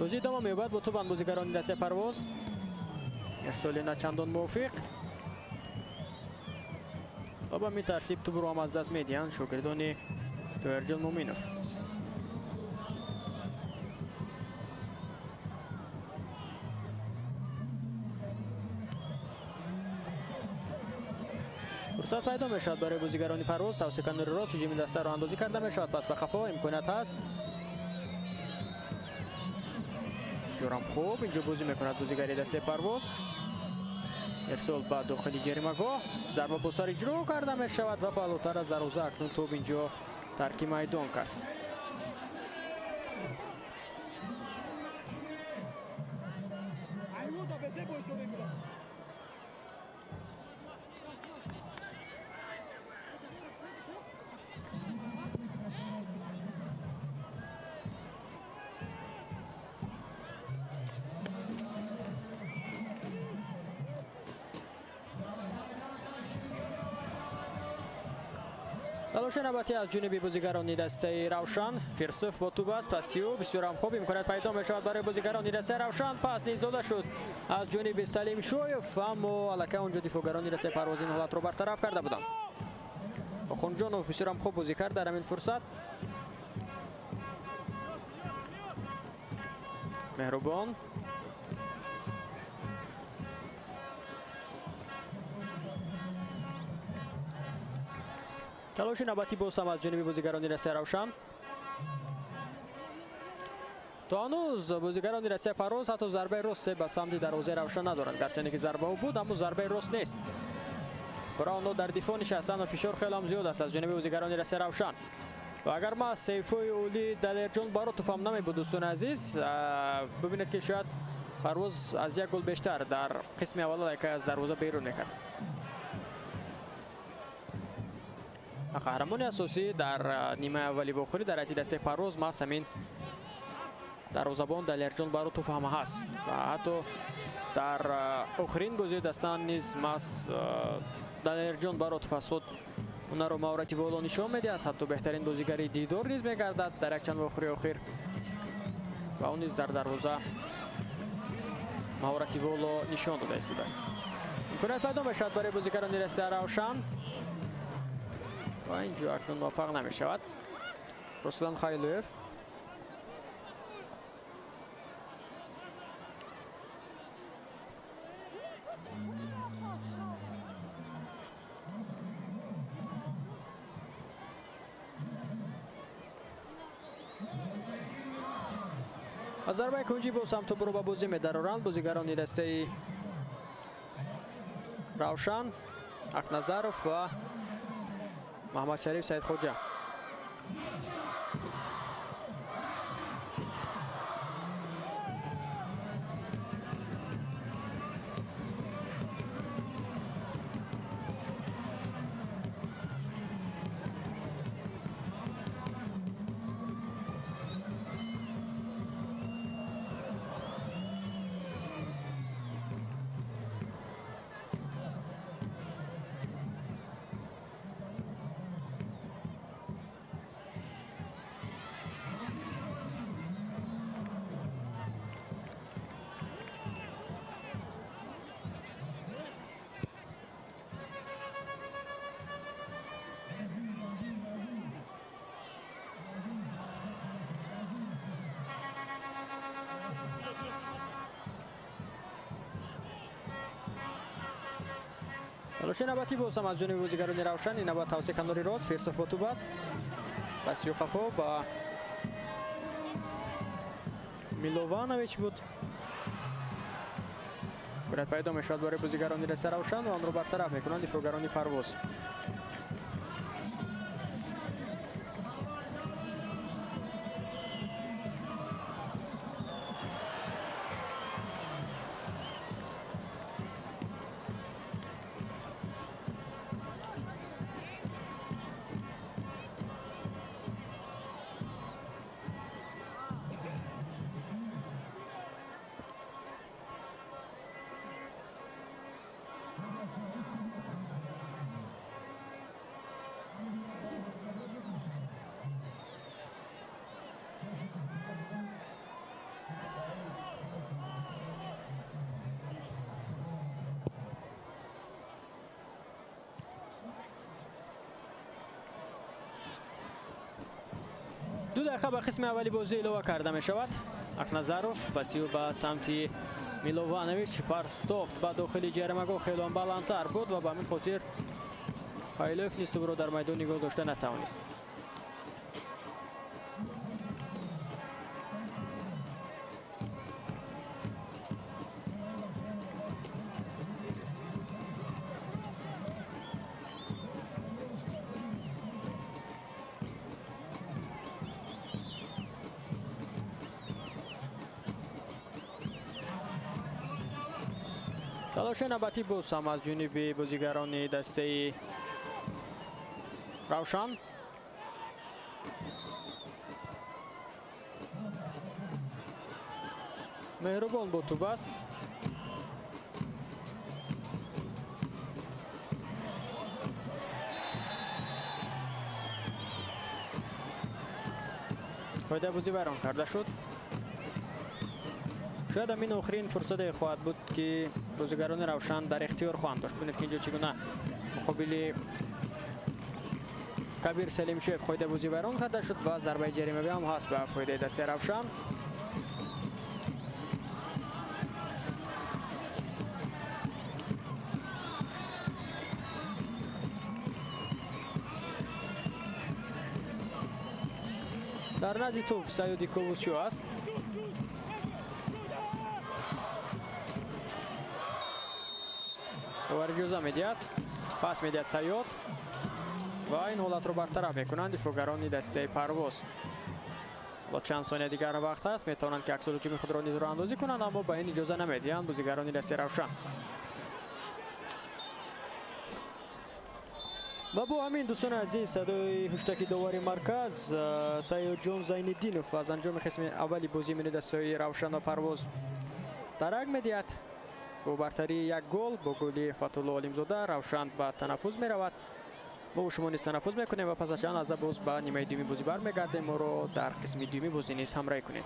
A: Бозӣ идома меёбад бо тӯбанд бозигарони дастаи Парвоз. Ирсоли начандон мувофиқ ва ба ҳамин тартиб тӯбро ҳам аз даст медиҳанд шогирдони Тоирҷон Муъминов. Фурсат пайдо мешавад барои бозигарони Парвоз. Тавсия канори рост ҳуҷуми дастаро андозӣ карда мешавад. Пас ба қафо имконият ҳаст. Бисёрам хуб инҷо бозӣ мекунад бозигари дастаи Парвоз. Ирсол ба дохили ҷаримагоҳ, зарба бо сар иҷро карда мешавад ва паҳлӯтар аз дарвоза акнун тӯб инҷо тарки майдон кард. Талоши навбатӣ аз ҷониби бозигарони дастаи Равшан. Фирсов бо тӯб аст, пасиё бисёрам хуб имконият пайдо мешавад барои бозигарони дастаи Равшан. Пас низ дода шуд аз ҷониби Салим Шоев, аммо аллакай онҷо дифоъгарони дастаи Парвоз ин ҳолатро бартараф карда буданд. Охунҷонов бисёрам хуб бозӣ кард дар ҳамин фурсат. Меҳрубон талоши навбатӣ боз ҳам аз ҷониби бозигарони дастаи Равшан. То ҳанӯз бозигарони дастаи Парвоз ҳатто зарбаи росте ба самти дарвозаи Равшан надоранд. Гарчанде ки зарбаҳо буд, аммо зарбаи рост нест. Пурра онҳо дар дифоъ нишастанд ва фишор хеле ҳам зиёд аст аз ҷониби бозигарони дастаи Равшан. Ва агар ма сейфои олии Далерҷон Баротов ҳам намебуд, дӯстони азиз, бибинед ки шояд Парвоз аз як гол бештар дар қисми аввал аллакай аз дарвоза берун мекард. Қаҳрамони асосӣ дар нимаи аввали вохӯрӣ дар ҳайати дастаи Парвоз маҳз ҳамин дарвозабон Далерҷон Баротов ҳам ҳаст ва ҳатто дар охирин бозии дастан низ маҳз Далерҷон Баротов аз худ ҳунару маҳорати воло нишон медиҳад. Ҳатто беҳтарин бозигари дидор низ мегардад дар якчанд вохӯрии охир ва ӯ низ дар дарвоза маҳорати воло нишон дода истодааст. Имконият пайдо мешавад барои бозигарони дастаи Равшан ва инҷо акнун муваффақ намешавад. Руслан Хайлуев аз зарбаи кунҷӣ боз ҳам тӯбро ба бозӣ медароранд бозигарони дастаи Равшан, Акназаров ва Маҳмадшариф Саидхоҷа. Талоши навбатӣ боз ҳам аз ҷониби бозигарони Равшан. Ин навбат тавсия канори рост, Фирсов бо тӯб аст. Пасиё қафо ба Милованович буд. Курат пайдо мешавад барои бозигарони дастаи Равшан ва онро бартараф мекунанд дифоъгарони Парвоз. 2 дақиқа ба қисми аввали бозӣ илова карда мешавад. Акназаров пасиу ба самти Милованович партофт ба дохили ҷаримагоҳ, хеле баландтар буд ва ба ҳамин хотир Хайлоев низ тӯбро дар майдон нигоҳ дошта натавонист. Талоши навбатӣ боз ҳам аз ҷониби бозигарони дастаи Равшан. Меҳрубон бо тӯб аст. Қоидаи бозӣ вайрон карда шуд. Шояд ҳамин охирин фурсате хоҳад буд, ки бозигарони Равшан дар ихтиёр хоҳанд дошт. Бинед, ки инҷо чӣ гуна муқобили Кабир Салимшоев қоидаи бозӣ вайрон карда шуд ва зарбаи ҷаримавӣ ҳам ҳаст ба фоидаи дастаи Равшан. Дар назди тӯб Саёди Ковусшо аст. Довар иҷоза медиҳад, пас медиҳад Саёд ва ин ҳолатро бартараф мекунанд дифоъгарони дастаи Парвоз. Ҳоло чанд сония дигар вақт ҳаст, метавонанд ки аксулҳуҷуми худро низ роҳандозӣ кунанд, аммо ба ин иҷоза намедиҳанд бозигарони дастаи Равшан. Ва бо ҳамин, дӯстони азиз, садои ҳуштаки довари марказ Саёдҷон Зайниддинов аз анҷоми қисми аввали бозии миёни дастаҳои Равшан ва Парвоз дарак медиҳад. Бо бартарии як гол бо голи Фатулло Олимзода Равшан ба танаффус меравад. Мо шумо низ танаффус мекунем ва пас аз чанд лаҳза боз ба нимаи дуюми бозӣ бармегардем. Моро дар қисми дуюми бозӣ низ ҳамроҳӣ кунед.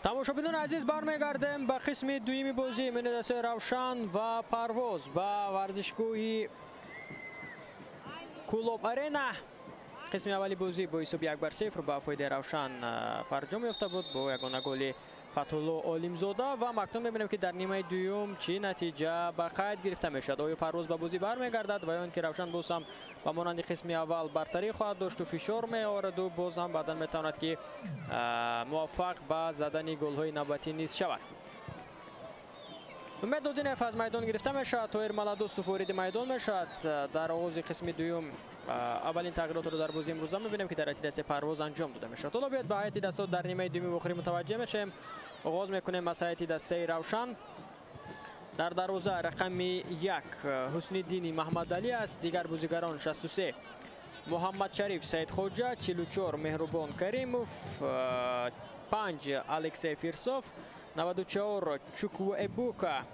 A: Тамошобинони азиз, бармегардем ба қисми дуюми бозӣ миёни дастаи Равшан ва Парвоз ба варзишгоҳи Кӯлоб Арена. Қисми аввали бозӣ бо ҳисоби 1-0 ба фоидаи Равшан фарҷом ёфта буд бо ягона голи Фатҳулло Олимзода ва акнун мебинем, ки дар нимаи дуюм чӣ натиҷа ба қайд гирифта мешавад. Оё Парвоз ба бозӣ бармегардад ва ё ин ки Равшан боз ҳам ба монанди қисми аввал бартарӣ хоҳад дошт ва фишор меовараду боз ҳам баъдан метавонад, ки муваффақ ба задани голҳои навбатӣ низ шавад. Умед Додинев аз майдон гирифта мешавад, Тоҳир Маладостов вориди майдон мешавад. Дар оғози қисми дуюм аввалин тағйиротро дар бозии имрӯза мебинем, ки дар ҳайати дастаи Парвоз анҷом дода мешавад. Ҳоло биёед ба ҳайати дастаҳо дар нимаи дуюми вохӯрӣ мутаваҷҷеҳ мешавем. Оғоз мекунем аз ҳайати дастаи Равшан. Дар дарвоза рақами 1 Ҳусниддини Маҳмадалӣ аст. Дигар бозигарон 63 Муҳаммадшариф Саидхоҷа, 44 Меҳрубон Каримов, 5 Алексей Фирсов, 94 Чуквуэбука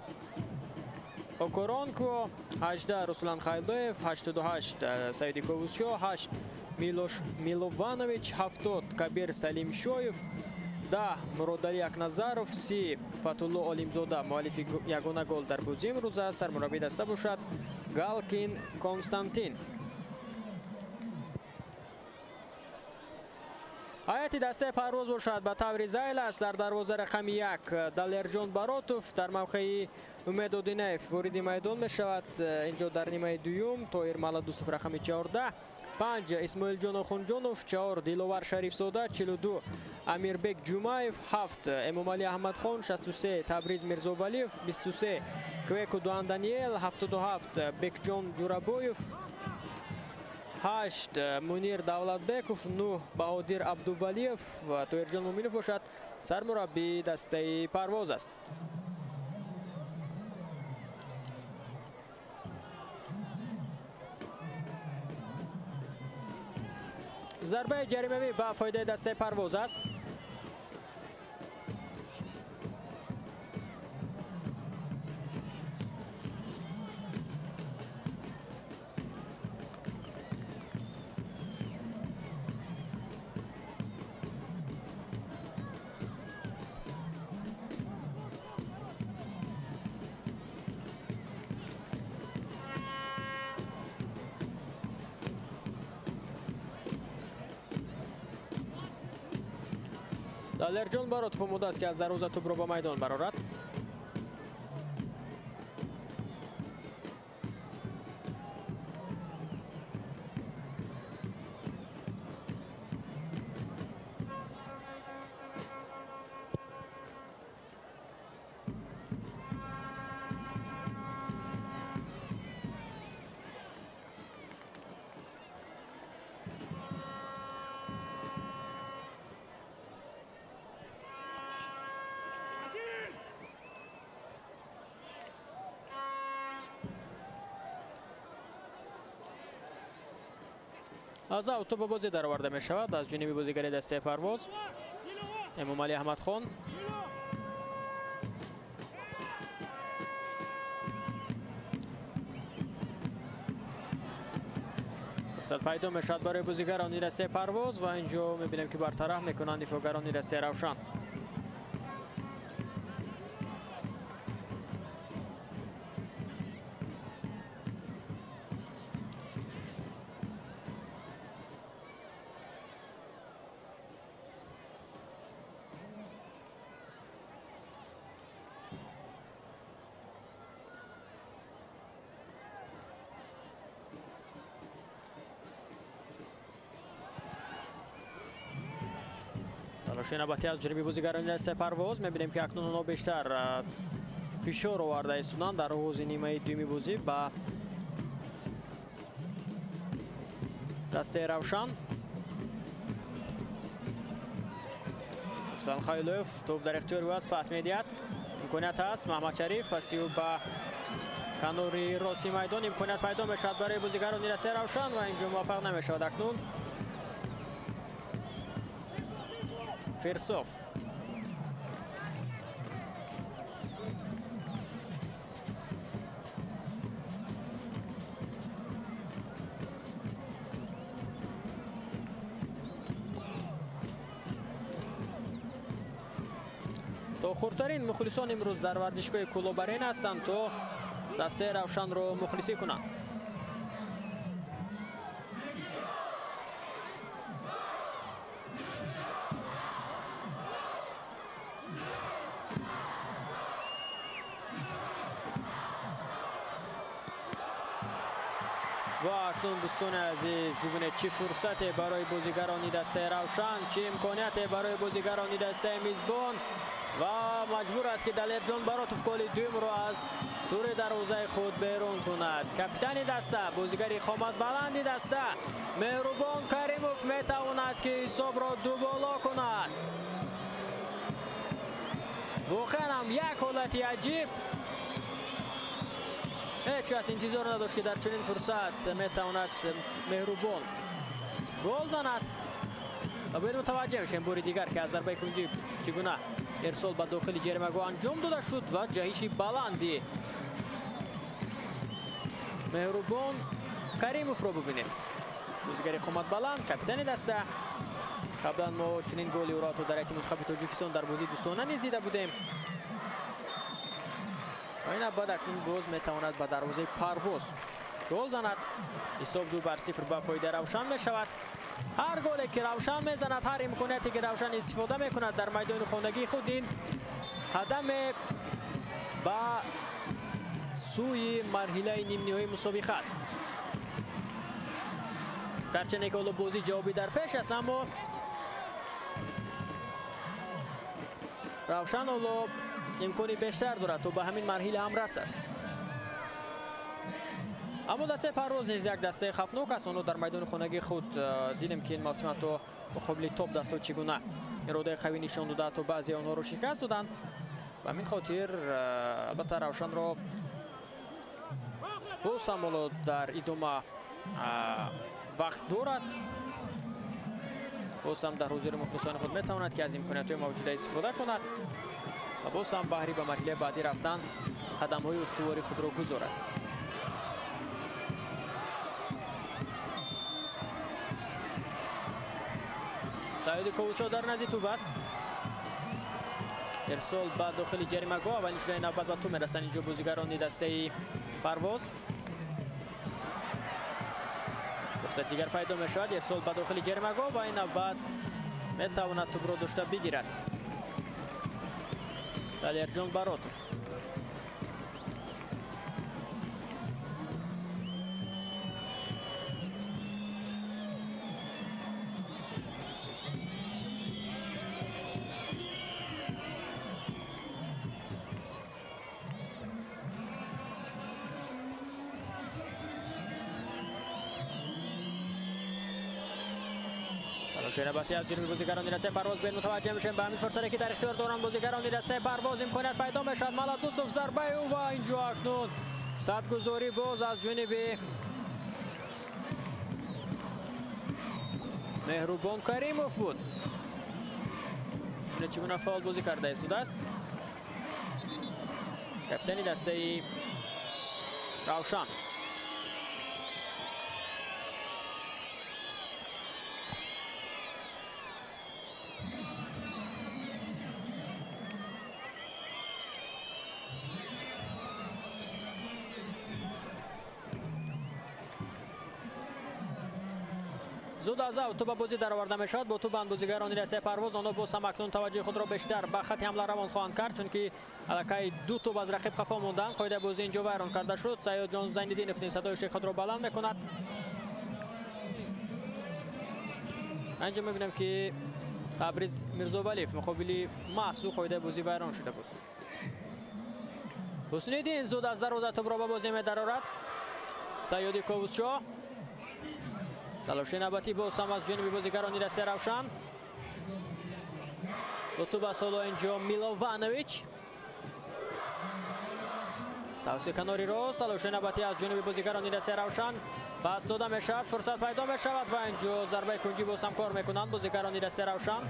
A: Окоронко, 18 Руслан Хайлоев, 88 Саиди Ковусшо, 8 Милош Милованович, 70 Кабир Салимшоев, 10 Муродалӣ Акназаров, 30 Фатулло Олимзода, муаллифи ягона гол дар бозии имрӯза, сармураббии даста бошад Галкин Константин. Ҳайати дастаи Парвоз бошад ба таври зайл аст. Дар дарвоза рақами 1 Далерҷон Баротов, дар мавқеи Умед Одинаев вориди майдон мешавад. Инҷо дар нимаи дуюм Тоҳир Маладустов рақами 14, 5 Исмоилҷон Охунҷонов, 4 Диловар Шарифзода, 42 Амирбек Ҷумаев, 7 Эмомалӣ Аҳмадхон, 63 Табриз Мирзовалиев, 23 Квеку Дуан Даниел, 77 Бекҷон Ҷурабоев, 8 Мунир Давлатбеков, 9 Баҳодир Абдувалиев ва Тоҳирҷон Муминов бошад сармураббии дастаи Парвоз аст. Зарбаи ҷаримавӣ ба фоидаи дастаи Парвоз аст. Далерҷон Баротов омода аст, ки аз дарвоза тӯбро ба майдон барорад. Аз аут тӯб ба бозӣ дароварда мешавад аз ҷониби бозигари дастаи Парвоз Эмомалӣ Аҳмадхон. Фурсат пайдо мешавад барои бозигарони дастаи Парвоз ва инҷо мебинем ки бартараф мекунанд дифоъгарони дастаи Равшан. Талоши навбатӣ аз ҷониби бозигарони дастаи Парвоз. Мебинем ки акнун онҳо бештар фишор оварда истоданд дар оғози нимаи дуюми бозӣ ба дастаи Равшан. Руслан Хайлоев тӯб дар ихтиёри ӯ аст, пас медиҳад. Имконият ҳаст Маҳмадшариф, паси ӯ ба канори рости майдон имконият пайдо мешавад барои бозигарони дастаи Равшан ва инҷо муваффақ намешавад акнун Фирсов. То хурдтарин мухлисон имрӯз дар варзишгоҳи Кӯлоб Арена ҳастанд то дастаи Равшанро мухлисӣ кунанд. Ва акнун дӯстони азиз бибинед чӣ фурсате барои бозигарони дастаи Равшан, чӣ имконияте барои бозигарони дастаи мизбон ва маҷбур аст ки Далерҷон Баротов голи дуюмро аз тури дарвозаи худ берун кунад. Капитани даста, бозигари қоматбаланди даста Меҳрубон Каримов метавонад ки ҳисобро дуболо кунад. Воқеан ҳам як ҳолати аҷиб. Ҳеҷ кас интизор надошт ки дар чунин фурсат метавонад Меҳрубон гол занад. Ва бояд мутаваҷҷеҳ бошем бори дигар ки аз зарбаи кунҷӣ чӣ гуна ирсол ба дохили ҷаримагоҳ анҷом дода шуд ва ҷаҳиши баланди Меҳрубон Каримовро бибинед. Бозигари қоматбаланд, капитани даста. Қаблан мо чунин голи ӯро ҳатто дар ҳайати мунтахаби Тоҷикистон дар бозии дӯстона низ дида будем. Ва ин баъд акнун боз метавонад ба дарвозаи Парвоз гол занад. Ҳисоб 2-0 ба фоидаи Равшан мешавад. Ҳар голе ки Равшан мезанад, ҳар имконияте ки Равшан истифода мекунад дар майдони хонагии худ, ин қадаме ба сӯи марҳилаи нимниҳоии мусобиқа аст. Гарчанде ки ҳоло бозӣ ҷавобӣ дар пеш аст, аммо Равшан ҳоло имкони бештар дорад то ба ҳамин марҳила ҳам расад. Аммо дастаи Парвоз низ як дастаи хавфнок аст. Онҳо дар майдони хонагии худ дидем ки ин мавсим ҳатто муқобили топ дастҳо чӣ гуна иродаи қавӣ нишон дода, ҳатто баъзе онҳоро шикаст доданд. Ба ҳамин хотир албатта Равшанро боз ҳам ҳоло дар идома вақт дорад. Боз ҳам дар ҳузури мухлисони худ метавонад ки аз имкониятҳои мавҷуда истифода кунад ва боз ҳам баҳри ба марҳилаи баъдӣ рафтан қадамҳои устувори худро гузорад. Саиди Ковусо дар назди тӯб аст. Ирсол ба дохили ҷаримагоҳ, аввалин шудаи навбат ба тӯб мерасанд инҷо бозигарони дастаи Парвоз. Фурсат дигар пайдо мешавад. Ирсол ба дохили ҷаримагоҳ ва ин навбат метавонад тӯбро дошта бигирад Далерҷон Баротов. Талоши аз ҷониби бозигарони дастаи Парвоз бен мутаваҷҷеҳ мешавем ба ҳамин фурсате ки дар ихтиёр доранд бозигарони дастаи Парвоз. Имконият пайдо мешавад. Маладусов зарбаи ӯ ва инҷо акнун садгузорӣ боз аз ҷониби Меҳрубон Каримов буд. Чӣ гуна фаъол бозӣ карда истодааст капитани дастаи Равшан. Зуд аз ав тӯб ба бозӣ дароварда мешавад. Бо тӯбанд бозигарони дастаи Парвоз. Онҳо боз ҳам акнун таваҷҷӯҳи худро бештар ба хати ҳамла равон хоҳанд кард, чунки аллакай ду тӯб аз рақиб хафо монданд. Қоидаи бозӣ инҷо вайрон карда шуд. Саёдҷон Зайниддинов низ садои шех худро баланд мекунад. Инҷо мебинам ки Табриз Мирзовалиев муқобили маҳз ӯ қоидаи бозӣ вайрон шуда буд. Ҳусниддин зуд аз дарвоза тӯбро ба бозӣ медарорад. Саёди Ковусшоҳ. Талоши навбатӣ боз ҳам аз ҷониби бозигарони дастаи Равшан. Бо тӯб аст ҳоло инҷо Милованович. Тавсия канори рост. Талоши навбатӣ аз ҷониби бозигарони дастаи Равшан. Пас дода мешавад, фурсат пайдо мешавад ва инҷо зарбаи кунҷӣ боз ҳам кор мекунанд бозигарони дастаи Равшан.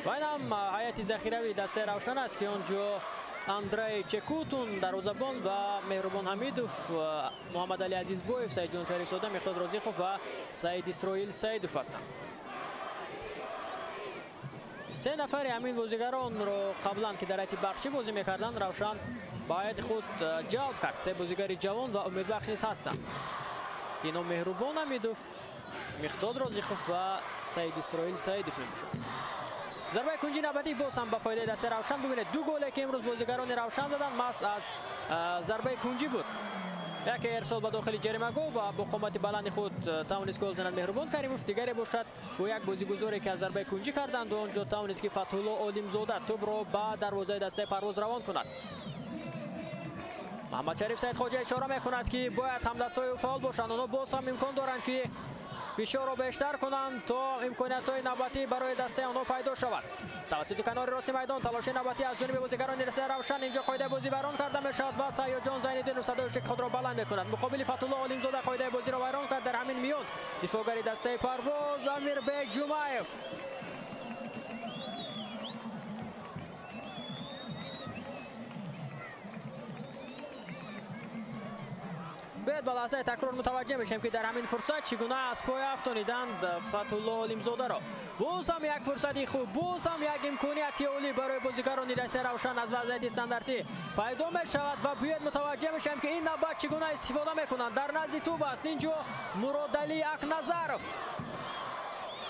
A: Ва ин ҳам ҳайати захиравии дастаи Равшан аст, ки онҷо Андрей Чекутун дарвозабон ва Меҳрубон Ҳамидов, Муҳаммадалӣ Азизбоев, Саидҷон Шарифзода, Меҳдод Розиқов ва Саид Исроил Саидов ҳастанд. Се нафари ҳамин бозигаронро қаблан ки дар ҳайати бахшӣ бозӣ мекарданд, Равшан ба ҳайати худ ҷалб кард. Се бозигари ҷавон ва умедбахш низ ҳастанд, ки инҳо Меҳрубон Ҳамидов, Меҳдод Розиқов ва Саид Исроил Саидов мебошанд. Зарбаи кунҷи навбатӣ боз ҳам ба фоидаи дастаи Равшан. Бубинед, ду голе ки имрӯз бозигарони Равшан заданд, маҳз аз зарбаи кунҷӣ буд. Яке ирсол ба дохили ҷаримагоҳ ва бо қомати баланди худ тавонист гол занад Меҳрубон Каримов, дигаре бошад бо як бозигузоре ки аз зарбаи кунҷӣ карданд ва онҷо тавонист ки Фатҳулло Олимзода тӯбро ба дарвозаи дастаи Парвоз равон кунад. Муҳаммадшариф Саидхоҷа ишора мекунад, ки бояд ҳамдастҳои ӯ фаъол бошанд. Онҳо боз ҳам имкон доранд, ки фишорро бештар кунанд то имкониятҳои навбатӣ барои дастаи онҳо пайдо шавад. Тавассути канори рости майдон талоши навбатӣ аз ҷониби бозигарони дастаи Равшан. Инҷо қоидаи бозӣ вайрон карда мешавад ва Саёдҷон Зайниддинов садои шеки худро баланд мекунад. Муқобили Фатҳулло Олимзода қоидаи бозиро вайрон кард. Дар ҳамин миён дифоъгари дастаи Парвоз Амирбек Ҷумаев. Биёед ба лаҳзаи такрор мутаваҷҷеҳ мешавем, ки дар ҳамин фурсат чӣ гуна аз пой афтониданд Фатҳулло Олимзодаро. Боз ҳам як фурсати хуб, боз ҳам як имконияти олӣ барои бозигарони дастаи Равшан аз вазъияти стандартӣ пайдо мешавад ва биёед мутаваҷҷеҳ мешавем, ки ин навбат чӣ гуна истифода мекунанд. Дар назди тӯб аст инҷо Муродалӣ Акназаров.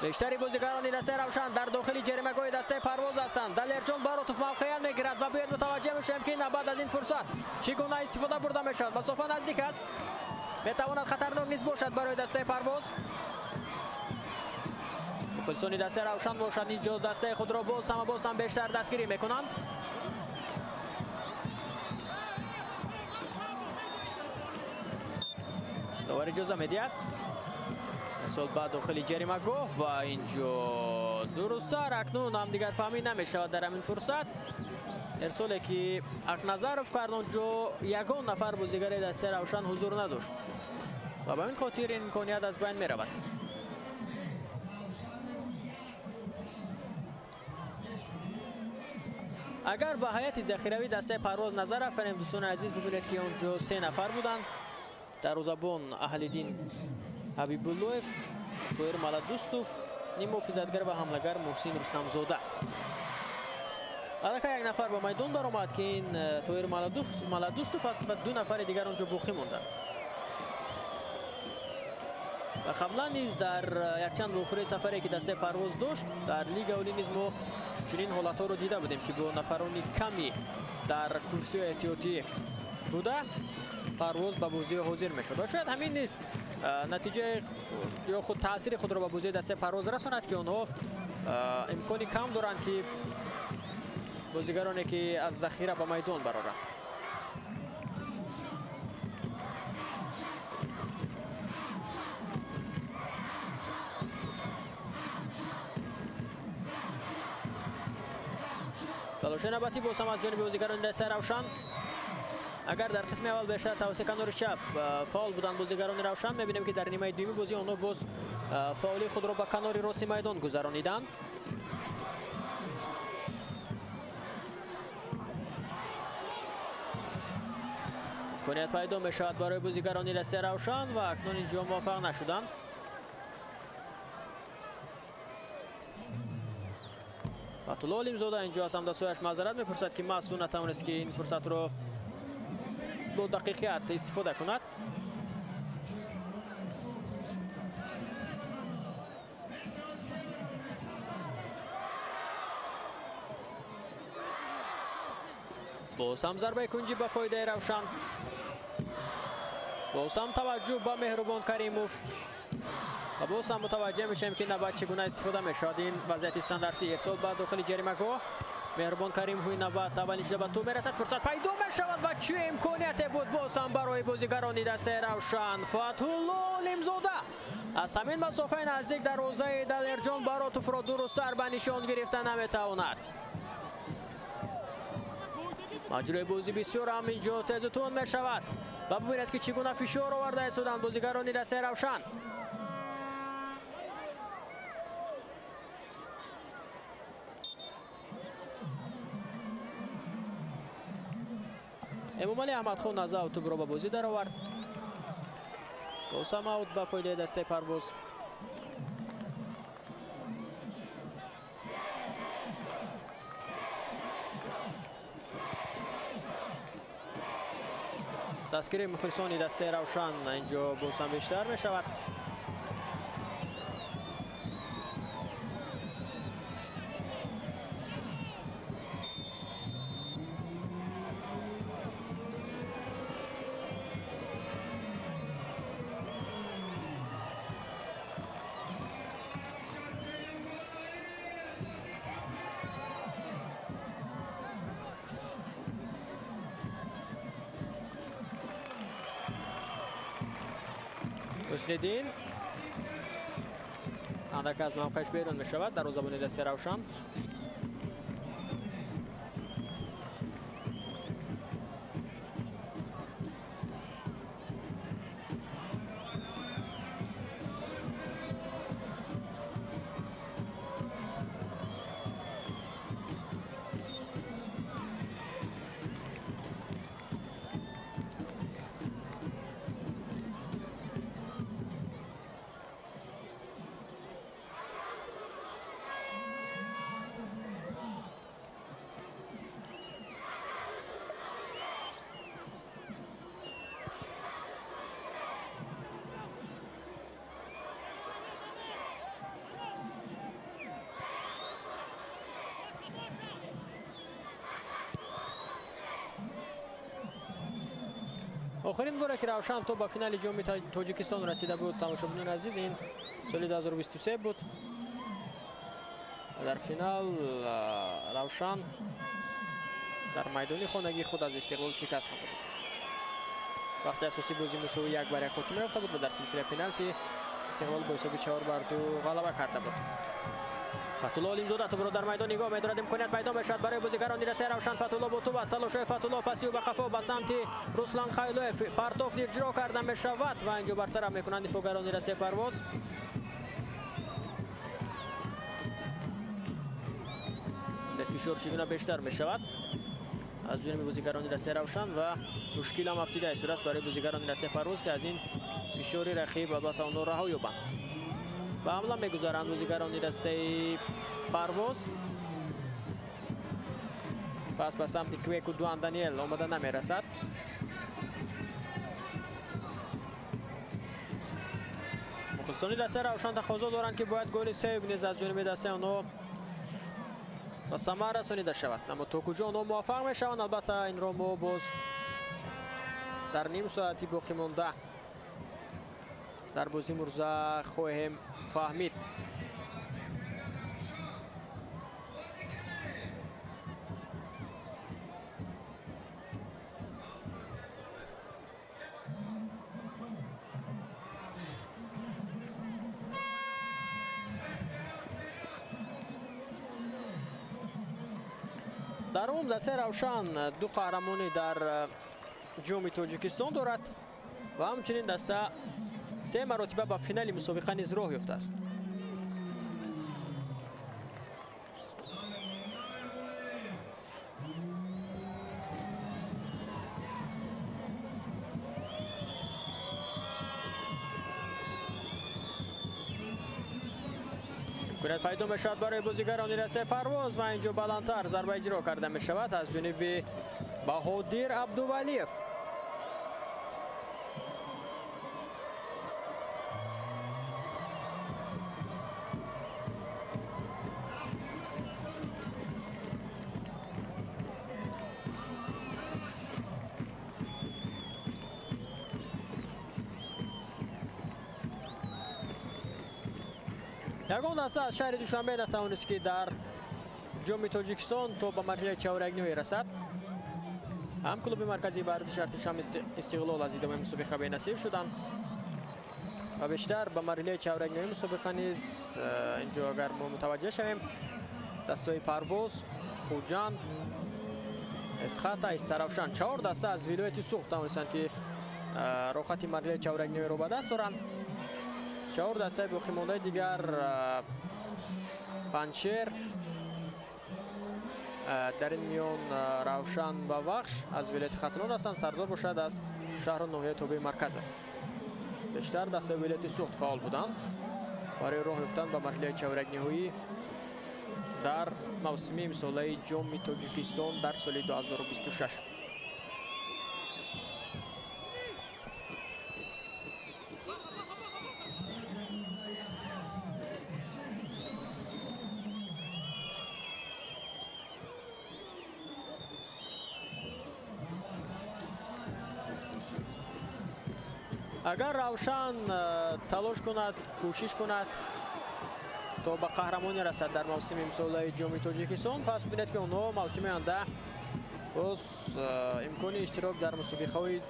A: Бештари бозигарони дастаи Равшан дар дохили ҷаримагоҳи дастаи Парвоз ҳастанд. Далерҷон Баротов мавқеият мегирад ва биёед мутаваҷҷеҳ мешавем, ки ин навбат аз ин фурсат чӣ гуна истифода бурда мешавад. Масофа наздик аст, метавонад хатарнок низ бошад барои дастаи Парвоз. Мухлисони дастаи Равшан бошанд инҷо дастаи худро боз ҳам боз ҳам бештар дастгирӣ мекунанд. Довар иҷоза медиҳад. Ирсол ба дохили ҷаримагоҳ ва инҷо дурусттар акнун ҳамдигарфаҳмӣ намешавад дар ҳамин фурсат. Ирсоле ки Акназаров кард, онҷо ягон нафар бозигари дастаи Равшан ҳузур надошт ва ба ҳамин хотир ин имконият аз байн меравад. Агар ба ҳайати захиравии дастаи Парвоз назар афканем, дӯстони азиз, бубинед, ки онҷо се нафар буданд. Дарвозабон Аҳлиддин Ҳабибуллоев, Тоир Маладустов, ниммуҳофизатгар ва ҳамлагар Муҳсин Рустамзода. Аллакай як нафар ба майдон баромад, ки ин Тоир Маладустов аст ва ду нафари дигар онҷо боқӣ монданд. Ва қаблан низ дар якчанд вохӯрии сафаре, ки дастаи Парвоз дошт, дар Лига Олӣ низ мо чунин ҳолатҳоро дида будем, ки бо нафарони ками дар курсиҳои эҳтиётӣ буда Парвоз ба бозиҳо ҳозир мешуд. Ва шояд ҳамин низ натиҷаи ё худ таъсири худро ба бозии дастаи Парвоз расонад, ки онҳо имкони кам доранд, ки бозигароне ки аз захира ба майдон бароранд. Талоши навбатӣ боз ҳам аз ҷониби бозигарони дастаи Равшан. Агар дар қисми аввал бештар тавассути канори чап фаъол буданд бозигарони Равшан, мебинем, ки дар нимаи дуюми бозӣ онҳо боз Фаъолии худро ба канори рости майдон гузарониданд. Имконият пайдо мешавад барои бозигарони дастаи Равшан ва акнун инҷо муваффақ нашуданд. Фатҳулло Олимзода инҷо аз ҳамдастҳояш маъзарат мепурсад, ки маҳз ӯ натавонист, ки ин фурсатро бо дақиқият истифода кунад. Боз ҳам зарбаи кунҷӣ ба фоидаи Равшан. Боз ҳам таваҷҷӯҳ ба Меҳрубон Каримов. Ва боз ҳам мутаваҷҷеҳ мешавем, ки навбат чӣ гуна истифода мешавад ин вазъияти стандартӣ. Ирсол ба дохили ҷаримагоҳ. Меҳрубон Каримов ин навбат аввалин шуда ба тӯб мерасад. Фурсат пайдо мешавад ва чӣ имконияте буд боз ҳам барои бозигарони дастаи Равшан. Фатҳулло Олимзода аз ҳамин масофаи наздик дарвозаи Далерҷон Баротовро дурусттар ба нишон гирифта наметавонад. Маҷрои бозӣ бисёр ҳам инҷо тезу тунд мешавад ва бибинед, ки чӣ гуна фишор оварда истоданд бозигарони дастаи Равшан. Эмомалӣ Аҳмадхон аз аут тӯбро ба бозӣ даровард. Боз ҳам аут ба фоидаи дастаи Парвоз. Дастгирии мухлисони дастаи Равшан инҷо боз ҳам бештар мешавад. Ҳусниддин андак аз мавқеаш берун мешавад дарвозабони дастаи Равшан. Охирин боре, ки Равшан то ба финали ҷоми Тоҷикистон расида буд, тамошобинони азиз, ин соли 2023 буд. Дар финал Равшан дар майдони хонагии худ аз Истиқлол шикаст хӯрда буд. Вақти асосӣ бозӣ мусовӣ 1-1 хотима ёфта буд ва дар силсилаи пеналти Истиқлол бо ҳисоби 4-2 ғалаба карда буд. Фатҳулло Олимзода тӯбро дар майдон нигоҳ медорад. Имконият пайдо мешавад барои бозигарони дастаи Равшан. Фатҳулло бо тӯб аст. Талошҳои Фатҳулло, пасиу ба қафо ба самти Руслан Хайлоев. Партоф иҷро карда мешавад ва инҷо бартараф мекунанд дифоъгарони дастаи Парвоз. Фишор чӣ гуна бештар мешавад аз ҷониби бозигарони дастаи Равшан ва мушкил ҳам афтида истодааст барои бозигарони дастаи Парвоз, ки аз ин фишори рақиб албатта онҳо раҳо ёбанд. Ба ҳамла мегузаранд бозигарони дастаи Парвоз. Пас ба самти Квеку Дуан Даниел омада намерасад. Мухлисони дастаи Равшан тақозо доранд, ки бояд голи сеюм низ аз ҷониби дастаи онҳо ба самар расонида шавад. Аммо то куҷо онҳо муваффақ мешаванд, албатта инро мо боз дар ним соати боқӣ монда дар бозии мурза хоҳем фаҳмид. Дар умум дастаи Равшан ду қаҳрамонӣ дар ҷоми Тоҷикистон дорад ва ҳамчунин даста 3 маротиба ба финали мусобиқа низ роҳ ёфтааст. Имконият пайдо мешавад барои бозигарони дастаи Парвоз ва инҷо баландтар зарба иҷро карда мешавад аз ҷониби Баҳодир Абдувалиев. Ягон даста аз шаҳри Душанбе натавонист, ки дар ҷоми Тоҷикистон то ба марҳилаи чорякниҳоӣ расад. Ҳам клуби марказии варзиши артиш, ҳам Истиқлол аз идомаи мусобиқа бенасиб шуданд ва бештар ба марҳилаи чорякниҳои мусобиқа низ инҷо агар мо мутаваҷҷеҳ шавем, дастаҳои Парвоз, Хуҷанд, Эсхата, Истаравшан, 4 даста аз вилояти Суғд тавонистанд, ки роҳхати марҳилаи чорякниҳоиро ба даст оранд. 4 дастаи боқимондаи дигар Панҷшер, дар ин миён Равшан ва Вахш аз вилояти Хатлон ҳастанд. Сардор бошад аз шаҳру ноҳияи тобеи марказ аст. Бештар дастаи вилояти Суғд фаъол буданд барои роҳ ёфтан ба марҳилаи чорякниҳоӣ дар мавсими имсолаи ҷоми Тоҷикистон дар соли 2026. Агар Равшан талош кунад, кӯшиш кунад то ба қаҳрамонӣ расад дар мавсими имсолаи ҷоми Тоҷикистон, пас бинед, ки онҳо мавсими оянда боз имкони иштирок дар мусобиқаҳои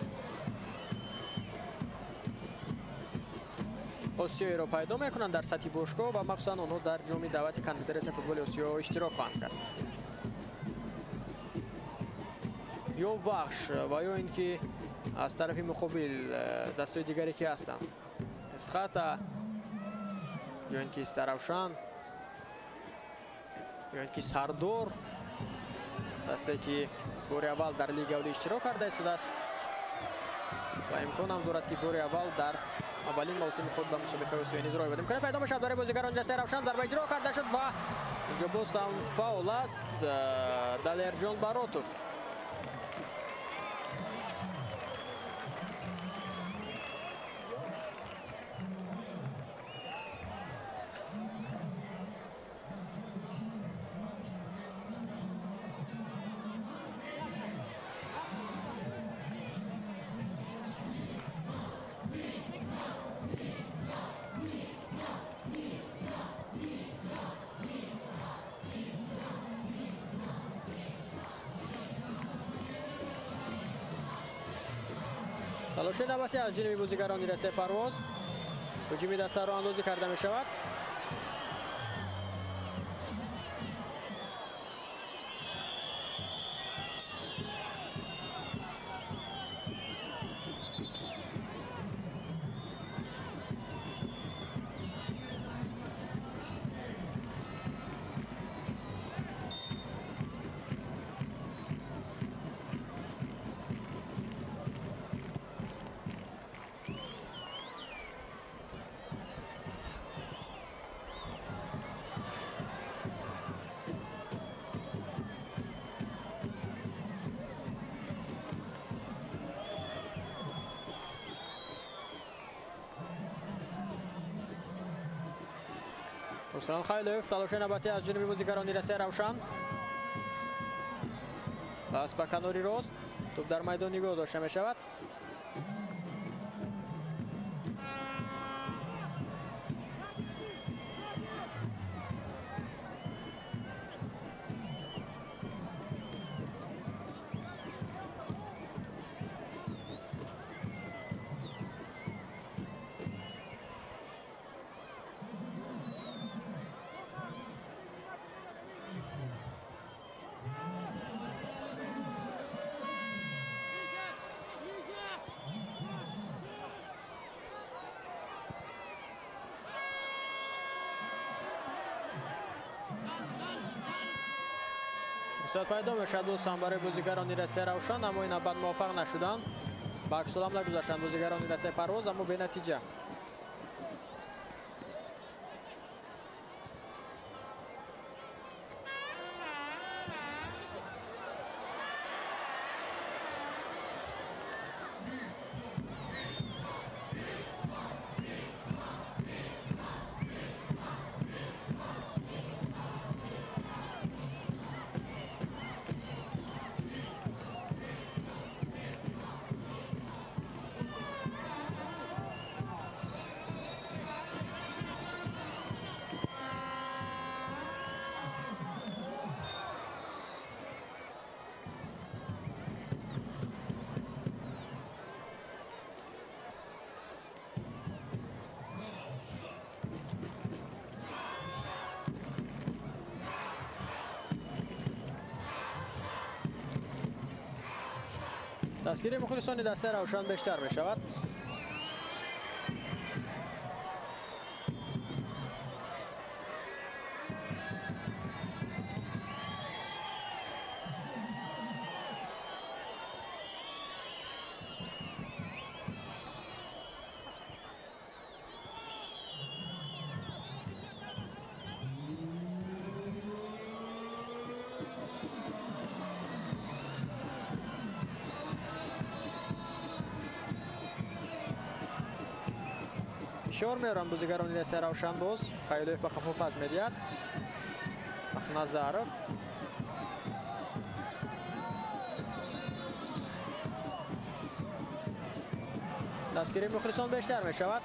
A: осиёиро пайдо мекунанд дар сатҳи бошгоҳ ва махсусан онҳо дар ҷоми даъвати конфедератсияи футболи Осиё иштирок хоҳанд кард. Ё Вахш ва ё ин ки аз тарафи муқобил дастҳои дигаре ки ҳастанд, Эсхата ё ин ки Истаравшан ё ин ки Сардор, дастае ки бори аввал дар лигаи олӣ иштирок карда истодааст ва имкон ҳам дорад, ки бори аввал дар аввалин мавсими худ ба мусобиқаи осиёӣ низ роҳ ёбад. Имконият пайдо мешавад барои бозигарони дастаи Равшан, зарба иҷро карда шуд ва инҷо боз ҳам фаул аст. Далерҷон Баротов. талоши навбатӣ аз ҷониби бозигарони дастаи Парвоз. Ҳуҷуми даста роҳандозӣ карда мешавад. Руслан Хайлов талоши навбатӣ аз ҷониби бозигарони дастаи Равшан. Пас ба канори рост тӯп дар майдон нигоҳ дошта мешавад. Фурсат пайдо мешавад боз ҳам барои бозигарони дастаи Равшан, аммо ин навбат муваффақ нашуданд. Ба аксуламла гузаштанд бозигарони дастаи Парвоз, аммо бенатиҷа. Дастгирии мухлисони дастаи Равшан бештар мешавад. Фишор меоранд бозигарони дастаи Равшан боз. Хайдоев ба қафо пас медиҳад. Ахназаров. Дастгирии мухлисон бештар мешавад.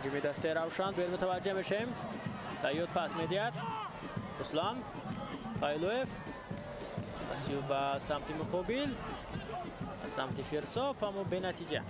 A: ҳуҷуми дастаи Равшан бер мутаваҷҷеҳ мешавем. Сайёд пас медиҳад. Руслан Хайлоев пасю ба самти муқобил, ба самти Фирсов, аммо бенатиҷа.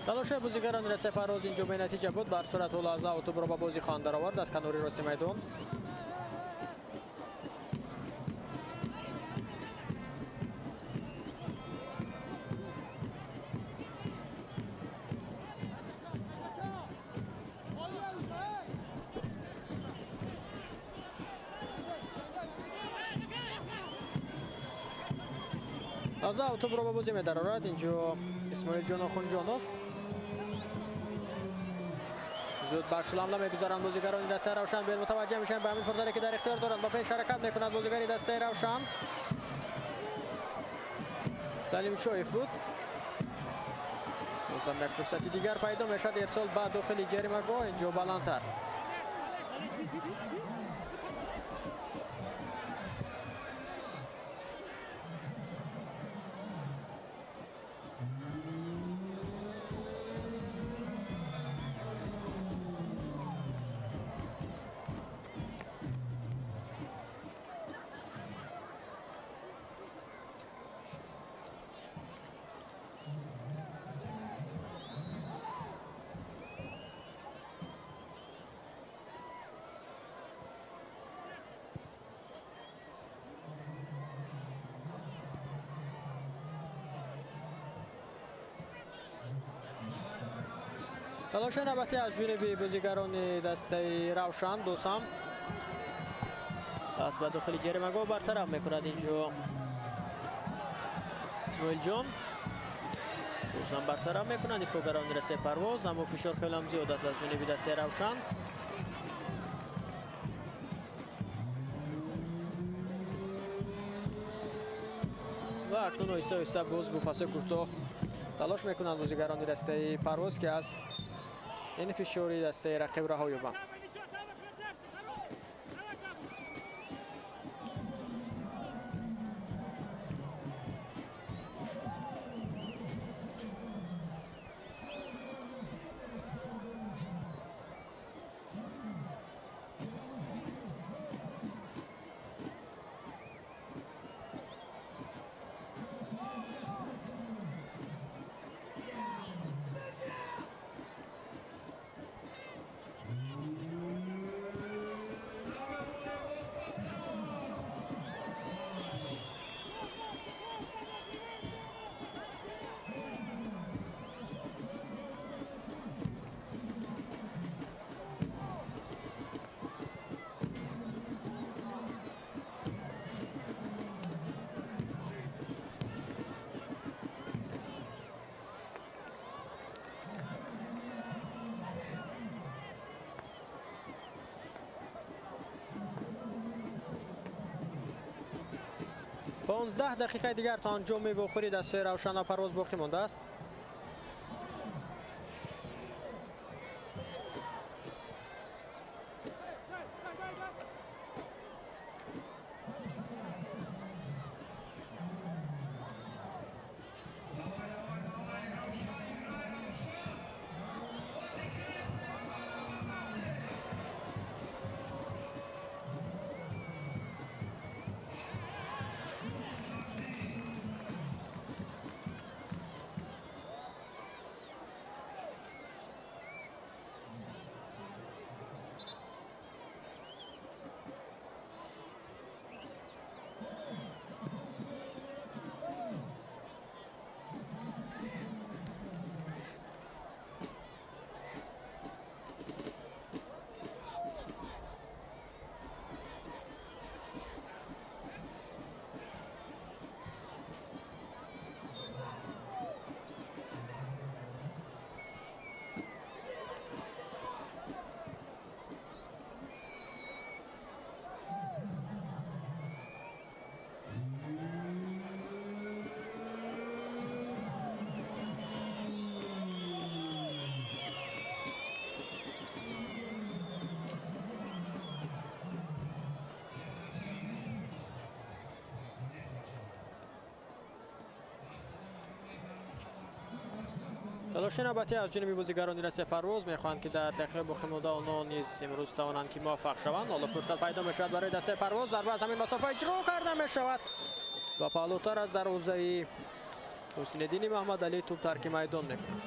A: Талоши бозигарони дастаи Парвоз инҷо бенатиҷа буд. Бар сурат ҳулаза тӯбро ба бозӣ хоҳанд даровард аз канори рости майдон. Лаҳза тӯбро ба бозӣ медарорад инҷо Исмоилҷон Охунҷонов. Зуд ба аксуламла мегузаранд бозигарони дастаи Равшан. Бер мутаваҷҷеҳ мешаванд ба ҳамин фурсате ки дар ихтиёр доранд. Ба пеш ҳаракат мекунад бозигари дастаи Равшан. Салим Шоев буд. Бозам як фурсати дигар пайдо мешавад. Ирсол ба дохили ҷаримагоҳ, инҷо баландтар. Талоши навбатӣ аз ҷониби бозигарони дастаи Равшан. Досам пас ба дохили ҷаримагоҳ бартараф мекунад инҷо Исмоилҷон. Досам бартараф мекунанд дифоъгарони дастаи Парвоз, аммо фишор хеле зиёд аст аз ҷониби дастаи Равшан. Ва акнун оҳиста оҳиста боз бо пасои кӯтоҳ талош мекунанд бозигарони дастаи Парвоз, ки аз ин фишори дастаи рақиб раҳо ёбанд. 15 дақиқаи дигар то анҷоми вохӯри дастаи Равшан ва Парвоз боқӣ мондааст. Талоши навбатӣ аз ҷониби бозигарони дастаи Парвоз. Мехоҳанд, ки дар дақиқаи боқимонда онҳо низ имрӯз тавонанд, ки муваффақ шаванд. Ҳоло фурсат пайдо мешавад барои дастаи Парвоз. Зарба аз ҳамин масофа иҷро карда мешавад ва паҳлӯтар аз дарвозаи Ҳусниддини Маҳмадалӣ тӯб тарки майдон мекунад.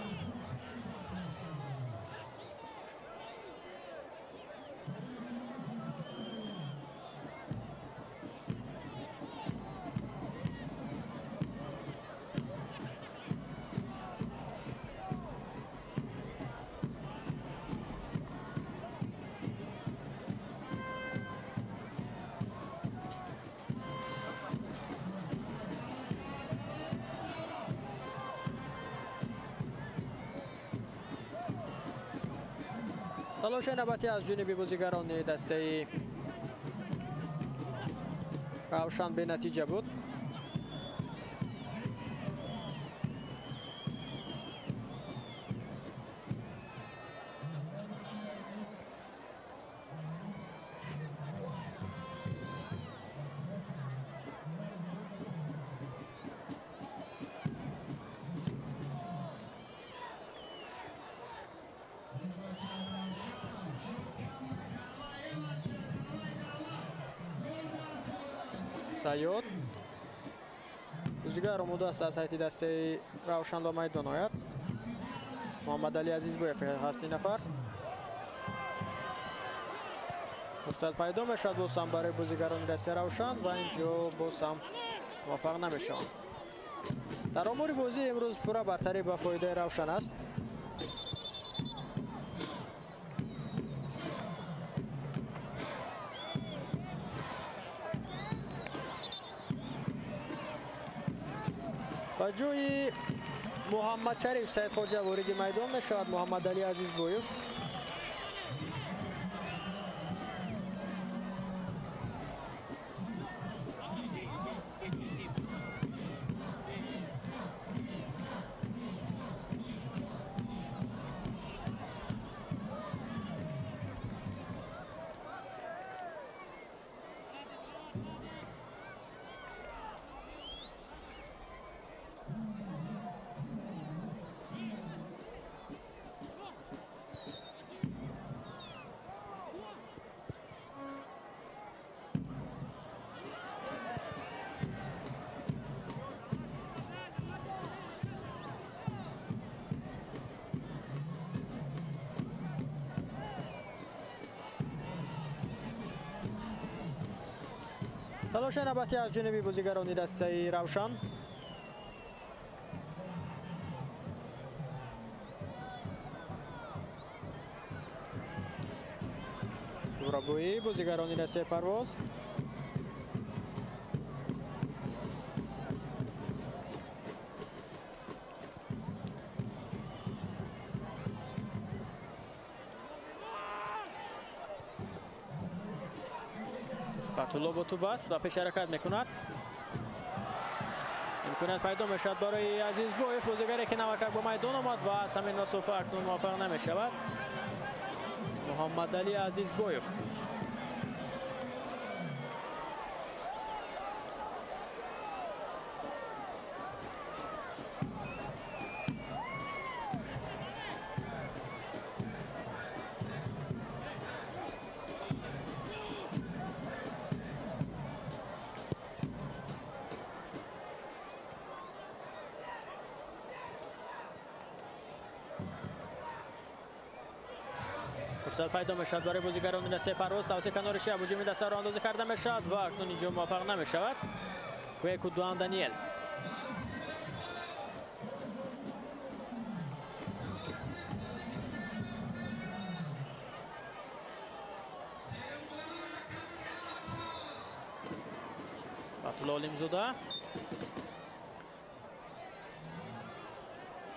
A: Талоши навбатӣ аз ҷониби бозигарони дастаи Равшан бенатиҷа буд. Сайёд бозигар омода аст аз ҳайати дастаи Равшан ба майдон ояд. Муҳаммадалӣ Азизбоев ҳаст ин нафар. Фурсат пайдо мешавад боз ҳам барои бозигарони дастаи Равшан ва инҷо боз ҳам муваффақ намешаванд. Дар омори бозӣ имрӯз пурра бартарӣ ба фоидаи Равшан аст.
B: Ба ҷои Муҳаммадшариф Саидхоҷа вориди майдон мешавад Муҳаммадалӣ Азизбоев. Талоши навбатӣ аз ҷониби бозигарони дастаи Равшан. Тӯбрабӯӣ бозигарони дастаи Парвоз. Батулло бо тӯб аст ва пеш ҳаракат мекунад. Имконият пайдо мешавад барои Азизбоев, бозигаре ки навакак ба майдон омад ва аз ҳамин масофа акнун муваффақ намешавад. Муҳаммадалӣ Азизбоев. Фурсат пайдо мешавад барои бозигарони дастаи Парвоз. Тавассути канори чап ҳуҷуми дастаро андоза карда мешавад ва акнун инҷо муваффақ намешавад. Куеку Дуан Даниел. Батулло Олимзода.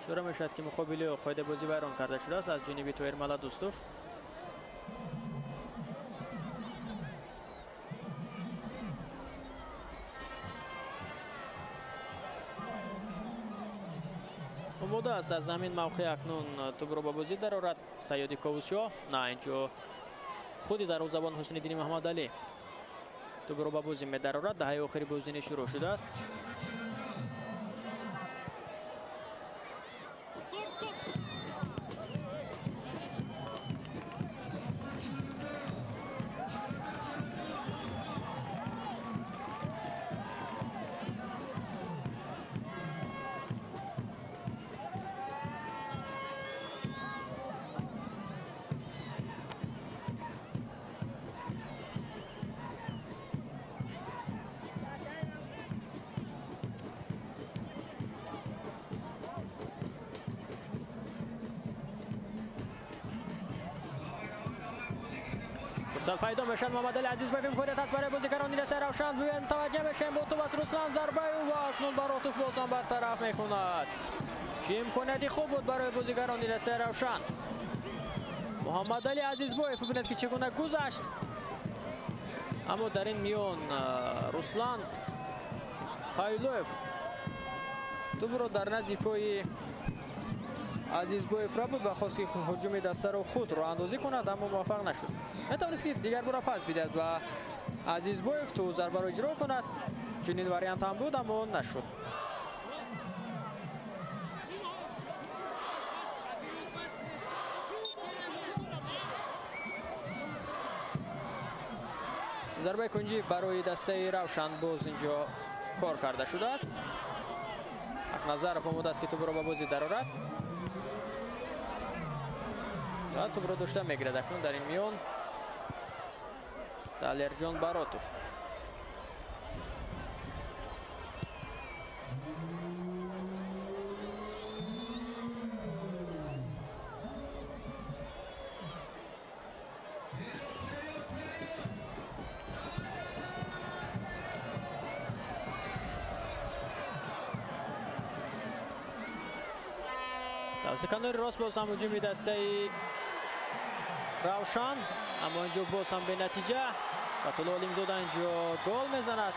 B: Ишора мешавад ки муқобили ӯ қоидаи бозӣ вайрон карда шудааст аз ҷониби Тоҳир Маладӯстов. Омода аст аз ҳамин мавқеъ акнун тӯбро ба бозӣ дарорад Сайёди Ковусшоҳ. На, инҷо худи дарвозабон Ҳусниддини Муҳаммадалӣ тӯбро ба бозӣ медарорад. Даҳаи охири бозинӣ шурӯъ шудааст. Фурсат пайдо мешавад Муҳаммадалӣ Азизбоев. Имконият аст барои бозигарони дастаи Равшан. Мутаваҷҷеҳ мешавем бо тӯб аст Руслан зарбаи ӯ ва акнун Баротов боз ҳам бартараф мекунад. Чӣ имконияти хуб буд барои бозигарони дастаи Равшан. Муҳаммадалӣ Азизбоев бибинед ки чӣ гуна гузашт, аммо дар ин миён Руслан Хайлоев тӯбро дар назди пои Азизбоев ра буд ва хост ки ҳуҷуми дастаро худ роҳандозӣ кунад, аммо муваффақ нашуд. Метавонист ки дигар бора пас бидиҳад ва Азизбоев ту зарбаро иҷро кунад. Чунин вариант ҳам буд, аммо нашуд. Зарбаи кунҷӣ барои дастаи Равшан боз инҷо кор карда шудааст. Ҳақназаров омода аст ки тӯбро ба бозӣ дарорад ва тӯбро дошта мегирад. Акнун дар ин миён Далерҷон Баротов.
A: توسط کنار راست باز هم هجوم دسته روشن، اما اینجا باز هم به نتیجه. فتح‌الله علیم‌زاده اینجا گل میزند،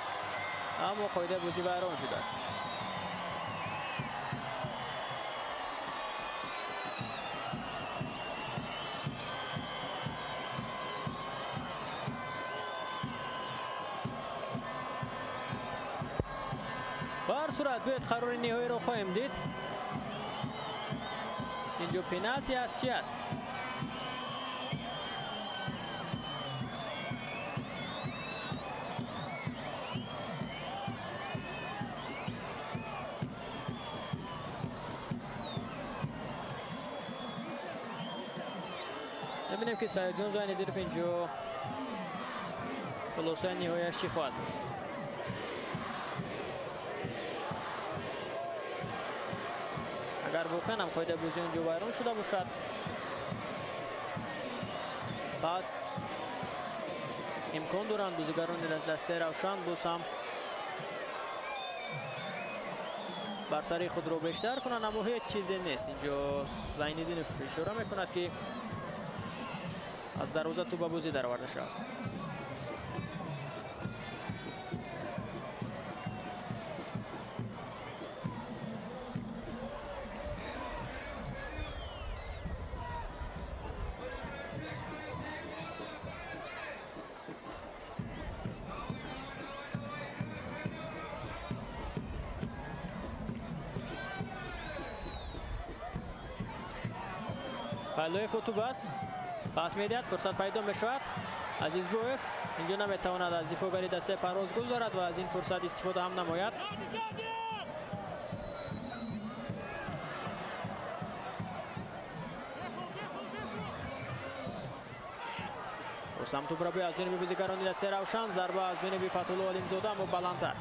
A: اما قاعده بازی ویران شده است. به هر صورت باید قرار نهایی رو خواهیم دید. اینجا پنالتی است، چی است؟ ببینیم که سید جون زاینی اینجا خلاصه نهاییش چی خواهد بود. اگر واقعا هم قاعده بازی اونجا ویران شده باشد، پس امکان دارند بازیگران از دسته روشن باز هم برتری خود رو بیشتر کنند، اما هیچ چیزی نیست. اینجا زین‌الدین اشاره میکند که از دروازه توپ به بازی درآورده شد. پهلوی توپ است، پاس میدهد، فرصت پیدا میشود. عزیزبویف اینجا نمیتواند از دفاعگری دسته پرواز گذارد و از این فرصت استفاده هم نماید. و سمت توپ از جانب بازیگران دسته روشن، ضربه از جانب فتح‌الله علیم‌زاده اما بلندتر.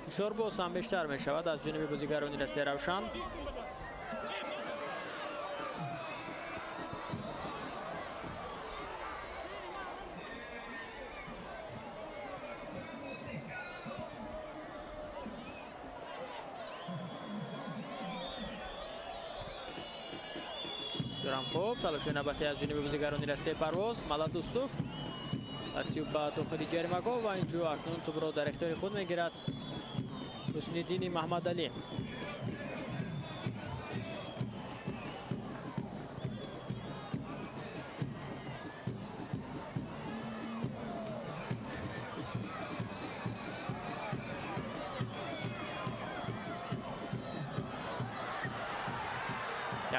A: فشار باز هم بیشتر می شود از جانب بازیگران دسته روشن. بسیار خوب تلاش نباتی از جانب بازیگران دسته پرواز. مالادوستوف اسیوب به داخل جریمه‌گاه و اینجا اکنون توپ را در اختیار خود میگیرد حسن‌الدین محمد علی. یک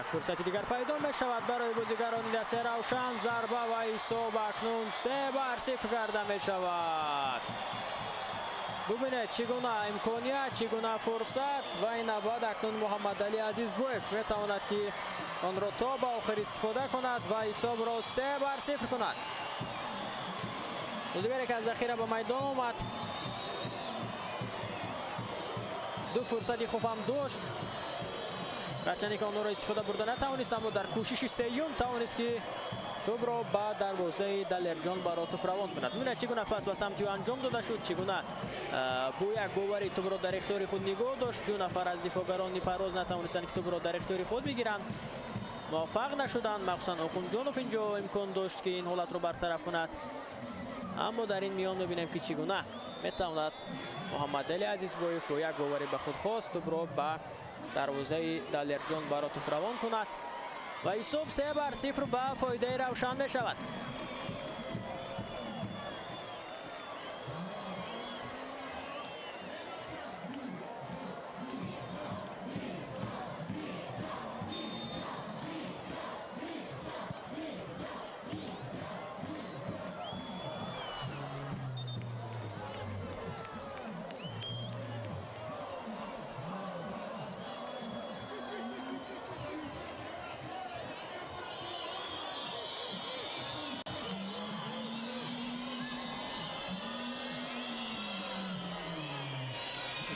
A: فرصت دیگر پیدا می شود برای بازیگران دسته روشن. ضربه و حساب اکنون 3-0 کرده می شود. ببینید چگونه امکانیت، چگونه فرصت و این بعد اکنون محمد علی عزیزبویف میتواند که آن را تا به آخر استفاده کند و حساب را 3-0 کند. بازیگری که از ذخیره به میدان آمد، دو فرصت خوب هم داشت، هرچند که آنها را استفاده برده نتوانست، اما در کوشش سیوم توانست که توپ را به دروازه دلرجان براتوف روان کند. ببینید چگونه پس به سمت او انجام داده شد، چگونه با یک باوری توپ را در اختیار خود نگاه داشت. دو نفر از دفاعگران پرواز نتوانستند که توپ را در اختیار خود بگیرند، موفق نشدند. مخصوصا آخوندجانوف اینجا امکان داشت که این حالت را برطرف کند، اما در این میان می‌بینیم که چگونه میتواند محمد علی عزیزبویف با یک باوری به خود خواست توپ را به دروازه دلرجان براتوف روان کند و حساب 3-0 به فایده روشن می شود.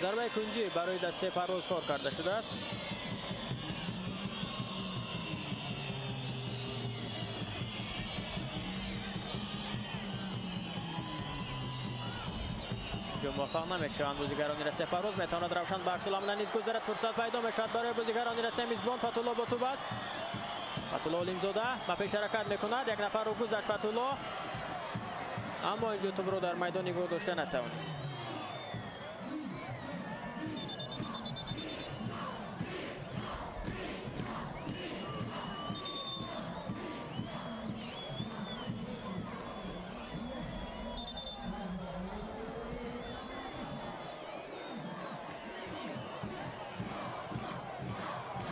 A: Зарбаи кунҷӣ барои дастаи Парвоз кор карда шудааст. Инҷо муваффақ намешаванд бозигарони дастаи Парвоз. Метавонад Равшан ба аксуламала низ гузарад. Фурсат пайдо мешавад барои бозигарони дастаи мизбон. Фатулло бо тӯб аст. Фатулло Олимзода ба пеш ҳаракат мекунад. Як нафарро гузашт Фатулло, аммо инҷо тӯбро дар майдон нигоҳ дошта натавонист.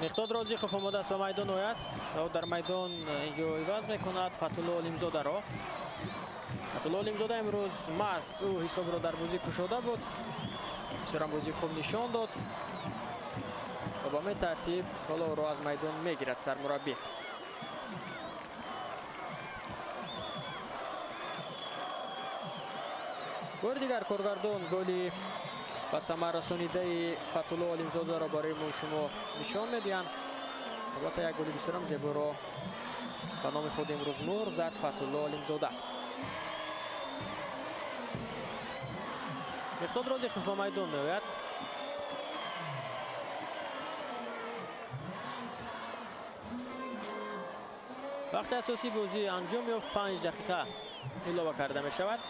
A: Миқдод Розиқов омода аст ба майдон ояд ва дар майдон инҷо иваз мекунад Фатулло Олимзодаро. Фатулло Олимзода имрӯз маҳз ӯ ҳисобро дар бозӣ кушода буд. Бисёрам бозии хуб нишон дод ва ба ҳамин тартиб ҳоло ӯро аз майдон мегирад сармураббӣ. Бори дигар коргардон голи ба самар расонидаи Фатулло Олимзодаро барои мо шумо нишон медиҳанд. Албатта як голи бисёрам зеборо ба номи худ имрӯз муҳр зад Фатулло Олимзода. Миқдод Розиқов ба майдон меояд. Вақти асосии бозӣ анҷом ёфт, 5 дақиқа илова карда мешавад.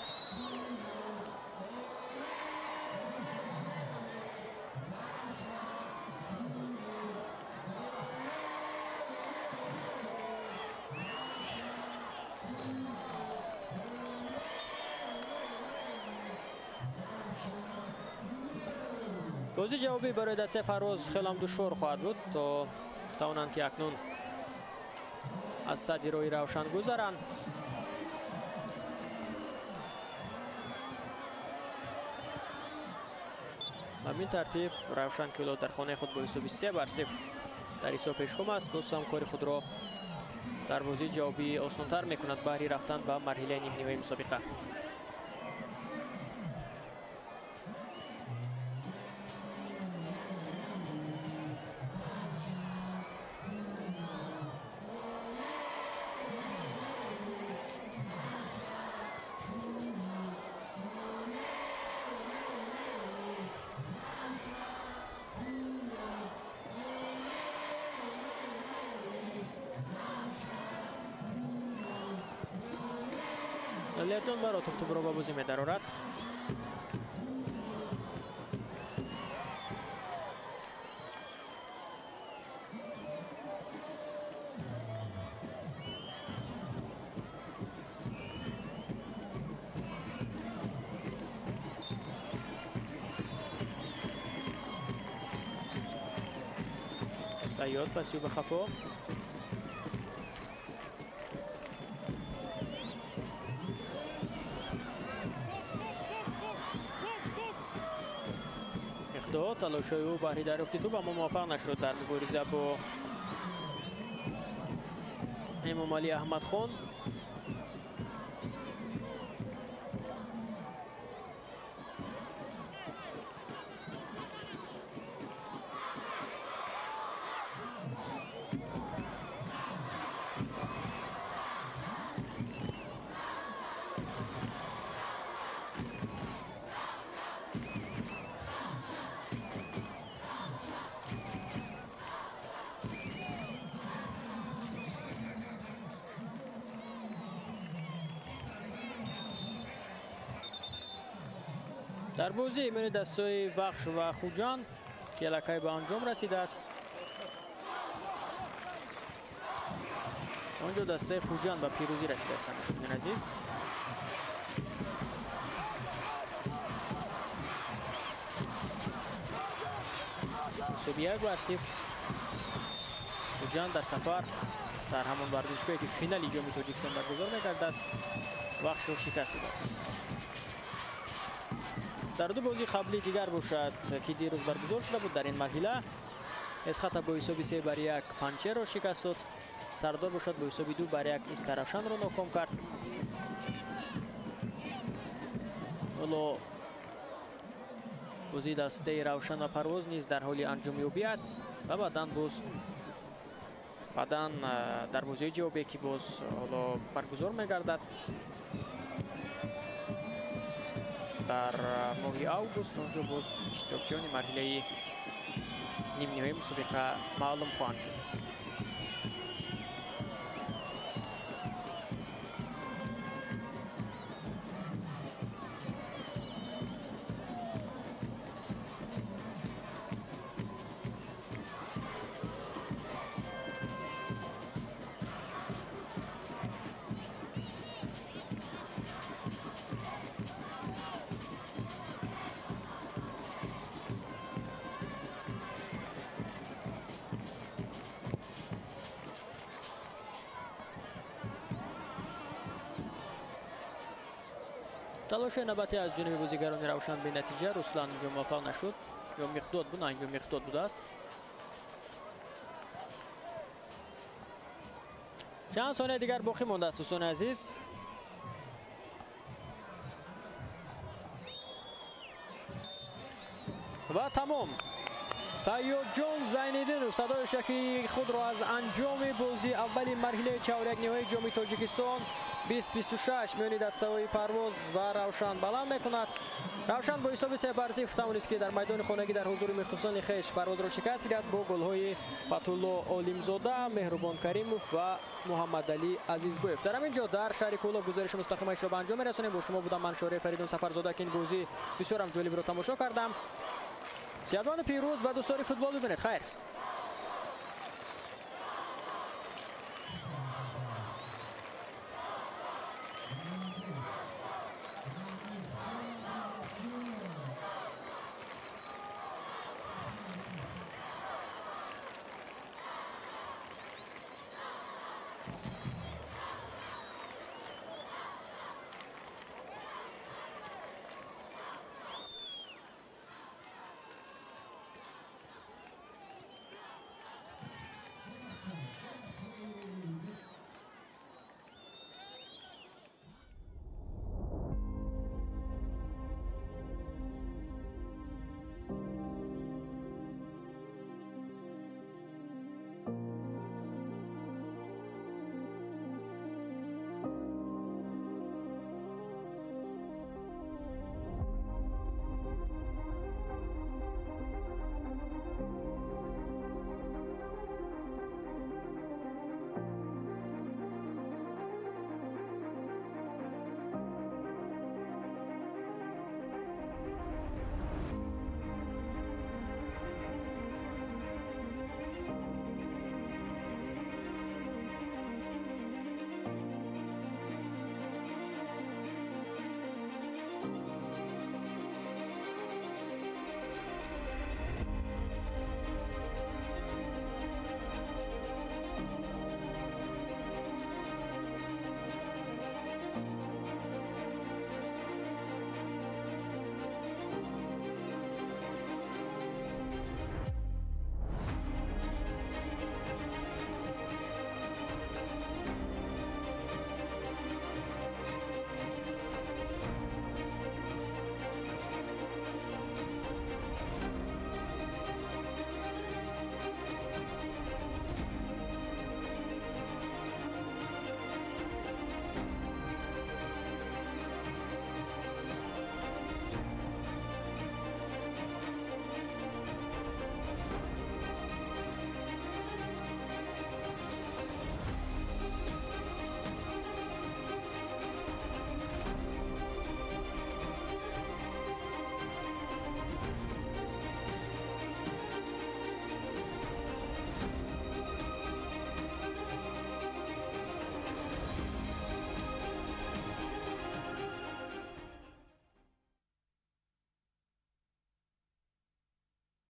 A: Бозии ҷавобӣ барои дастаи Парвоз хеле ҳам душвор хоҳад буд, то тавонанд ки акнун аз садди роҳи Равшан гузаранд. Ба ҳамин тартиб Равшан ки дар хонаи худ бо ҳисоби 3-0 дар ҳисоб пешхум аст, боз ҳам кори худро дар бозии ҷавобӣ осонтар мекунад баҳри рафтан ба марҳилаи нимниҳоии мусобиқа. Лерҷон Баротов тӯбро ба бозӣ медарорад. Сайёд пасиу ба хафо. Талошҳои ӯ баҳри дарёфти тӯб, аммо муваффақ нашуд дар мубориза бо Эмомалӣ Аҳмадхон. Дар бозии миёни дастаҳои Вахш ва Хуҷанд ки аллакай ба анҷом расидааст, онҷо дастаи Хуҷанд ба пирӯзӣ расидааст. Тамошобинони азиз, ҳисоби 1-0. Хуҷанд дар сафар дар ҳамон варзишгоҳе ки финали ҷоми Тоҷикистон баргузор мегардад, Вахшро шикаст додааст. Дар ду бозии қаблии дигар бошад ки дирӯз баргузор шуда буд, дар ин марҳила Эсхата бо ҳисоби 3-1 Панчеро шикаст дод. Сардор бошад бо ҳисоби 2-1 Истаравшанро ноком кард. Ҳоло Бозии дастаи Равшан ва Парвоз низ дар ҳоли анҷомёбӣ аст ва баъдан боз баъдан дар бозиҳои ҷавобе, ки боз ҳоло баргузор мегардад дар моҳи август, онҷо боз иштирокчиёни марҳилаи нимниҳоии мусобиқа маълум хоҳанд шуд. Талоши навбатӣ аз ҷониби бозигарони Равшан бенатиҷа. Руслан инҷо муваффақ нашуд. Ё Миқдод буд, на, инҷо Миқдод будааст. Чанд сония дигар боқӣ мондааст, дӯстони азиз. Ва тамом. Сайёдҷон Зайниддинов садои шакии худро аз анҷоми бозии аввали марҳилаи чаҳорякниҳои Ҷоми Тоҷикистон 2026 миёни дастаҳои Парвоз ва Равшан баланд мекунад. Равшан бо ҳисоби 3-0 тавонист, ки дар майдони хонагӣ дар ҳузури мухлисони хеш Парвозро шикаст бидиҳад бо голҳои Фатулло Олимзода, Меҳрубон Каримов ва Муҳаммадалӣ Азизбоев. Дар ҳамин ҷо дар шаҳри Кӯлоб гузориши мустақимашро ба анҷом мерасонем. Бо шумо будам ман, Шореҳ Фаридун Сафарзода, ки ин бозӣ бисёрам ҷолибро тамошо кардам. Сиҳатманду пирӯз ва дӯстдори футбол бибинед. Хайр.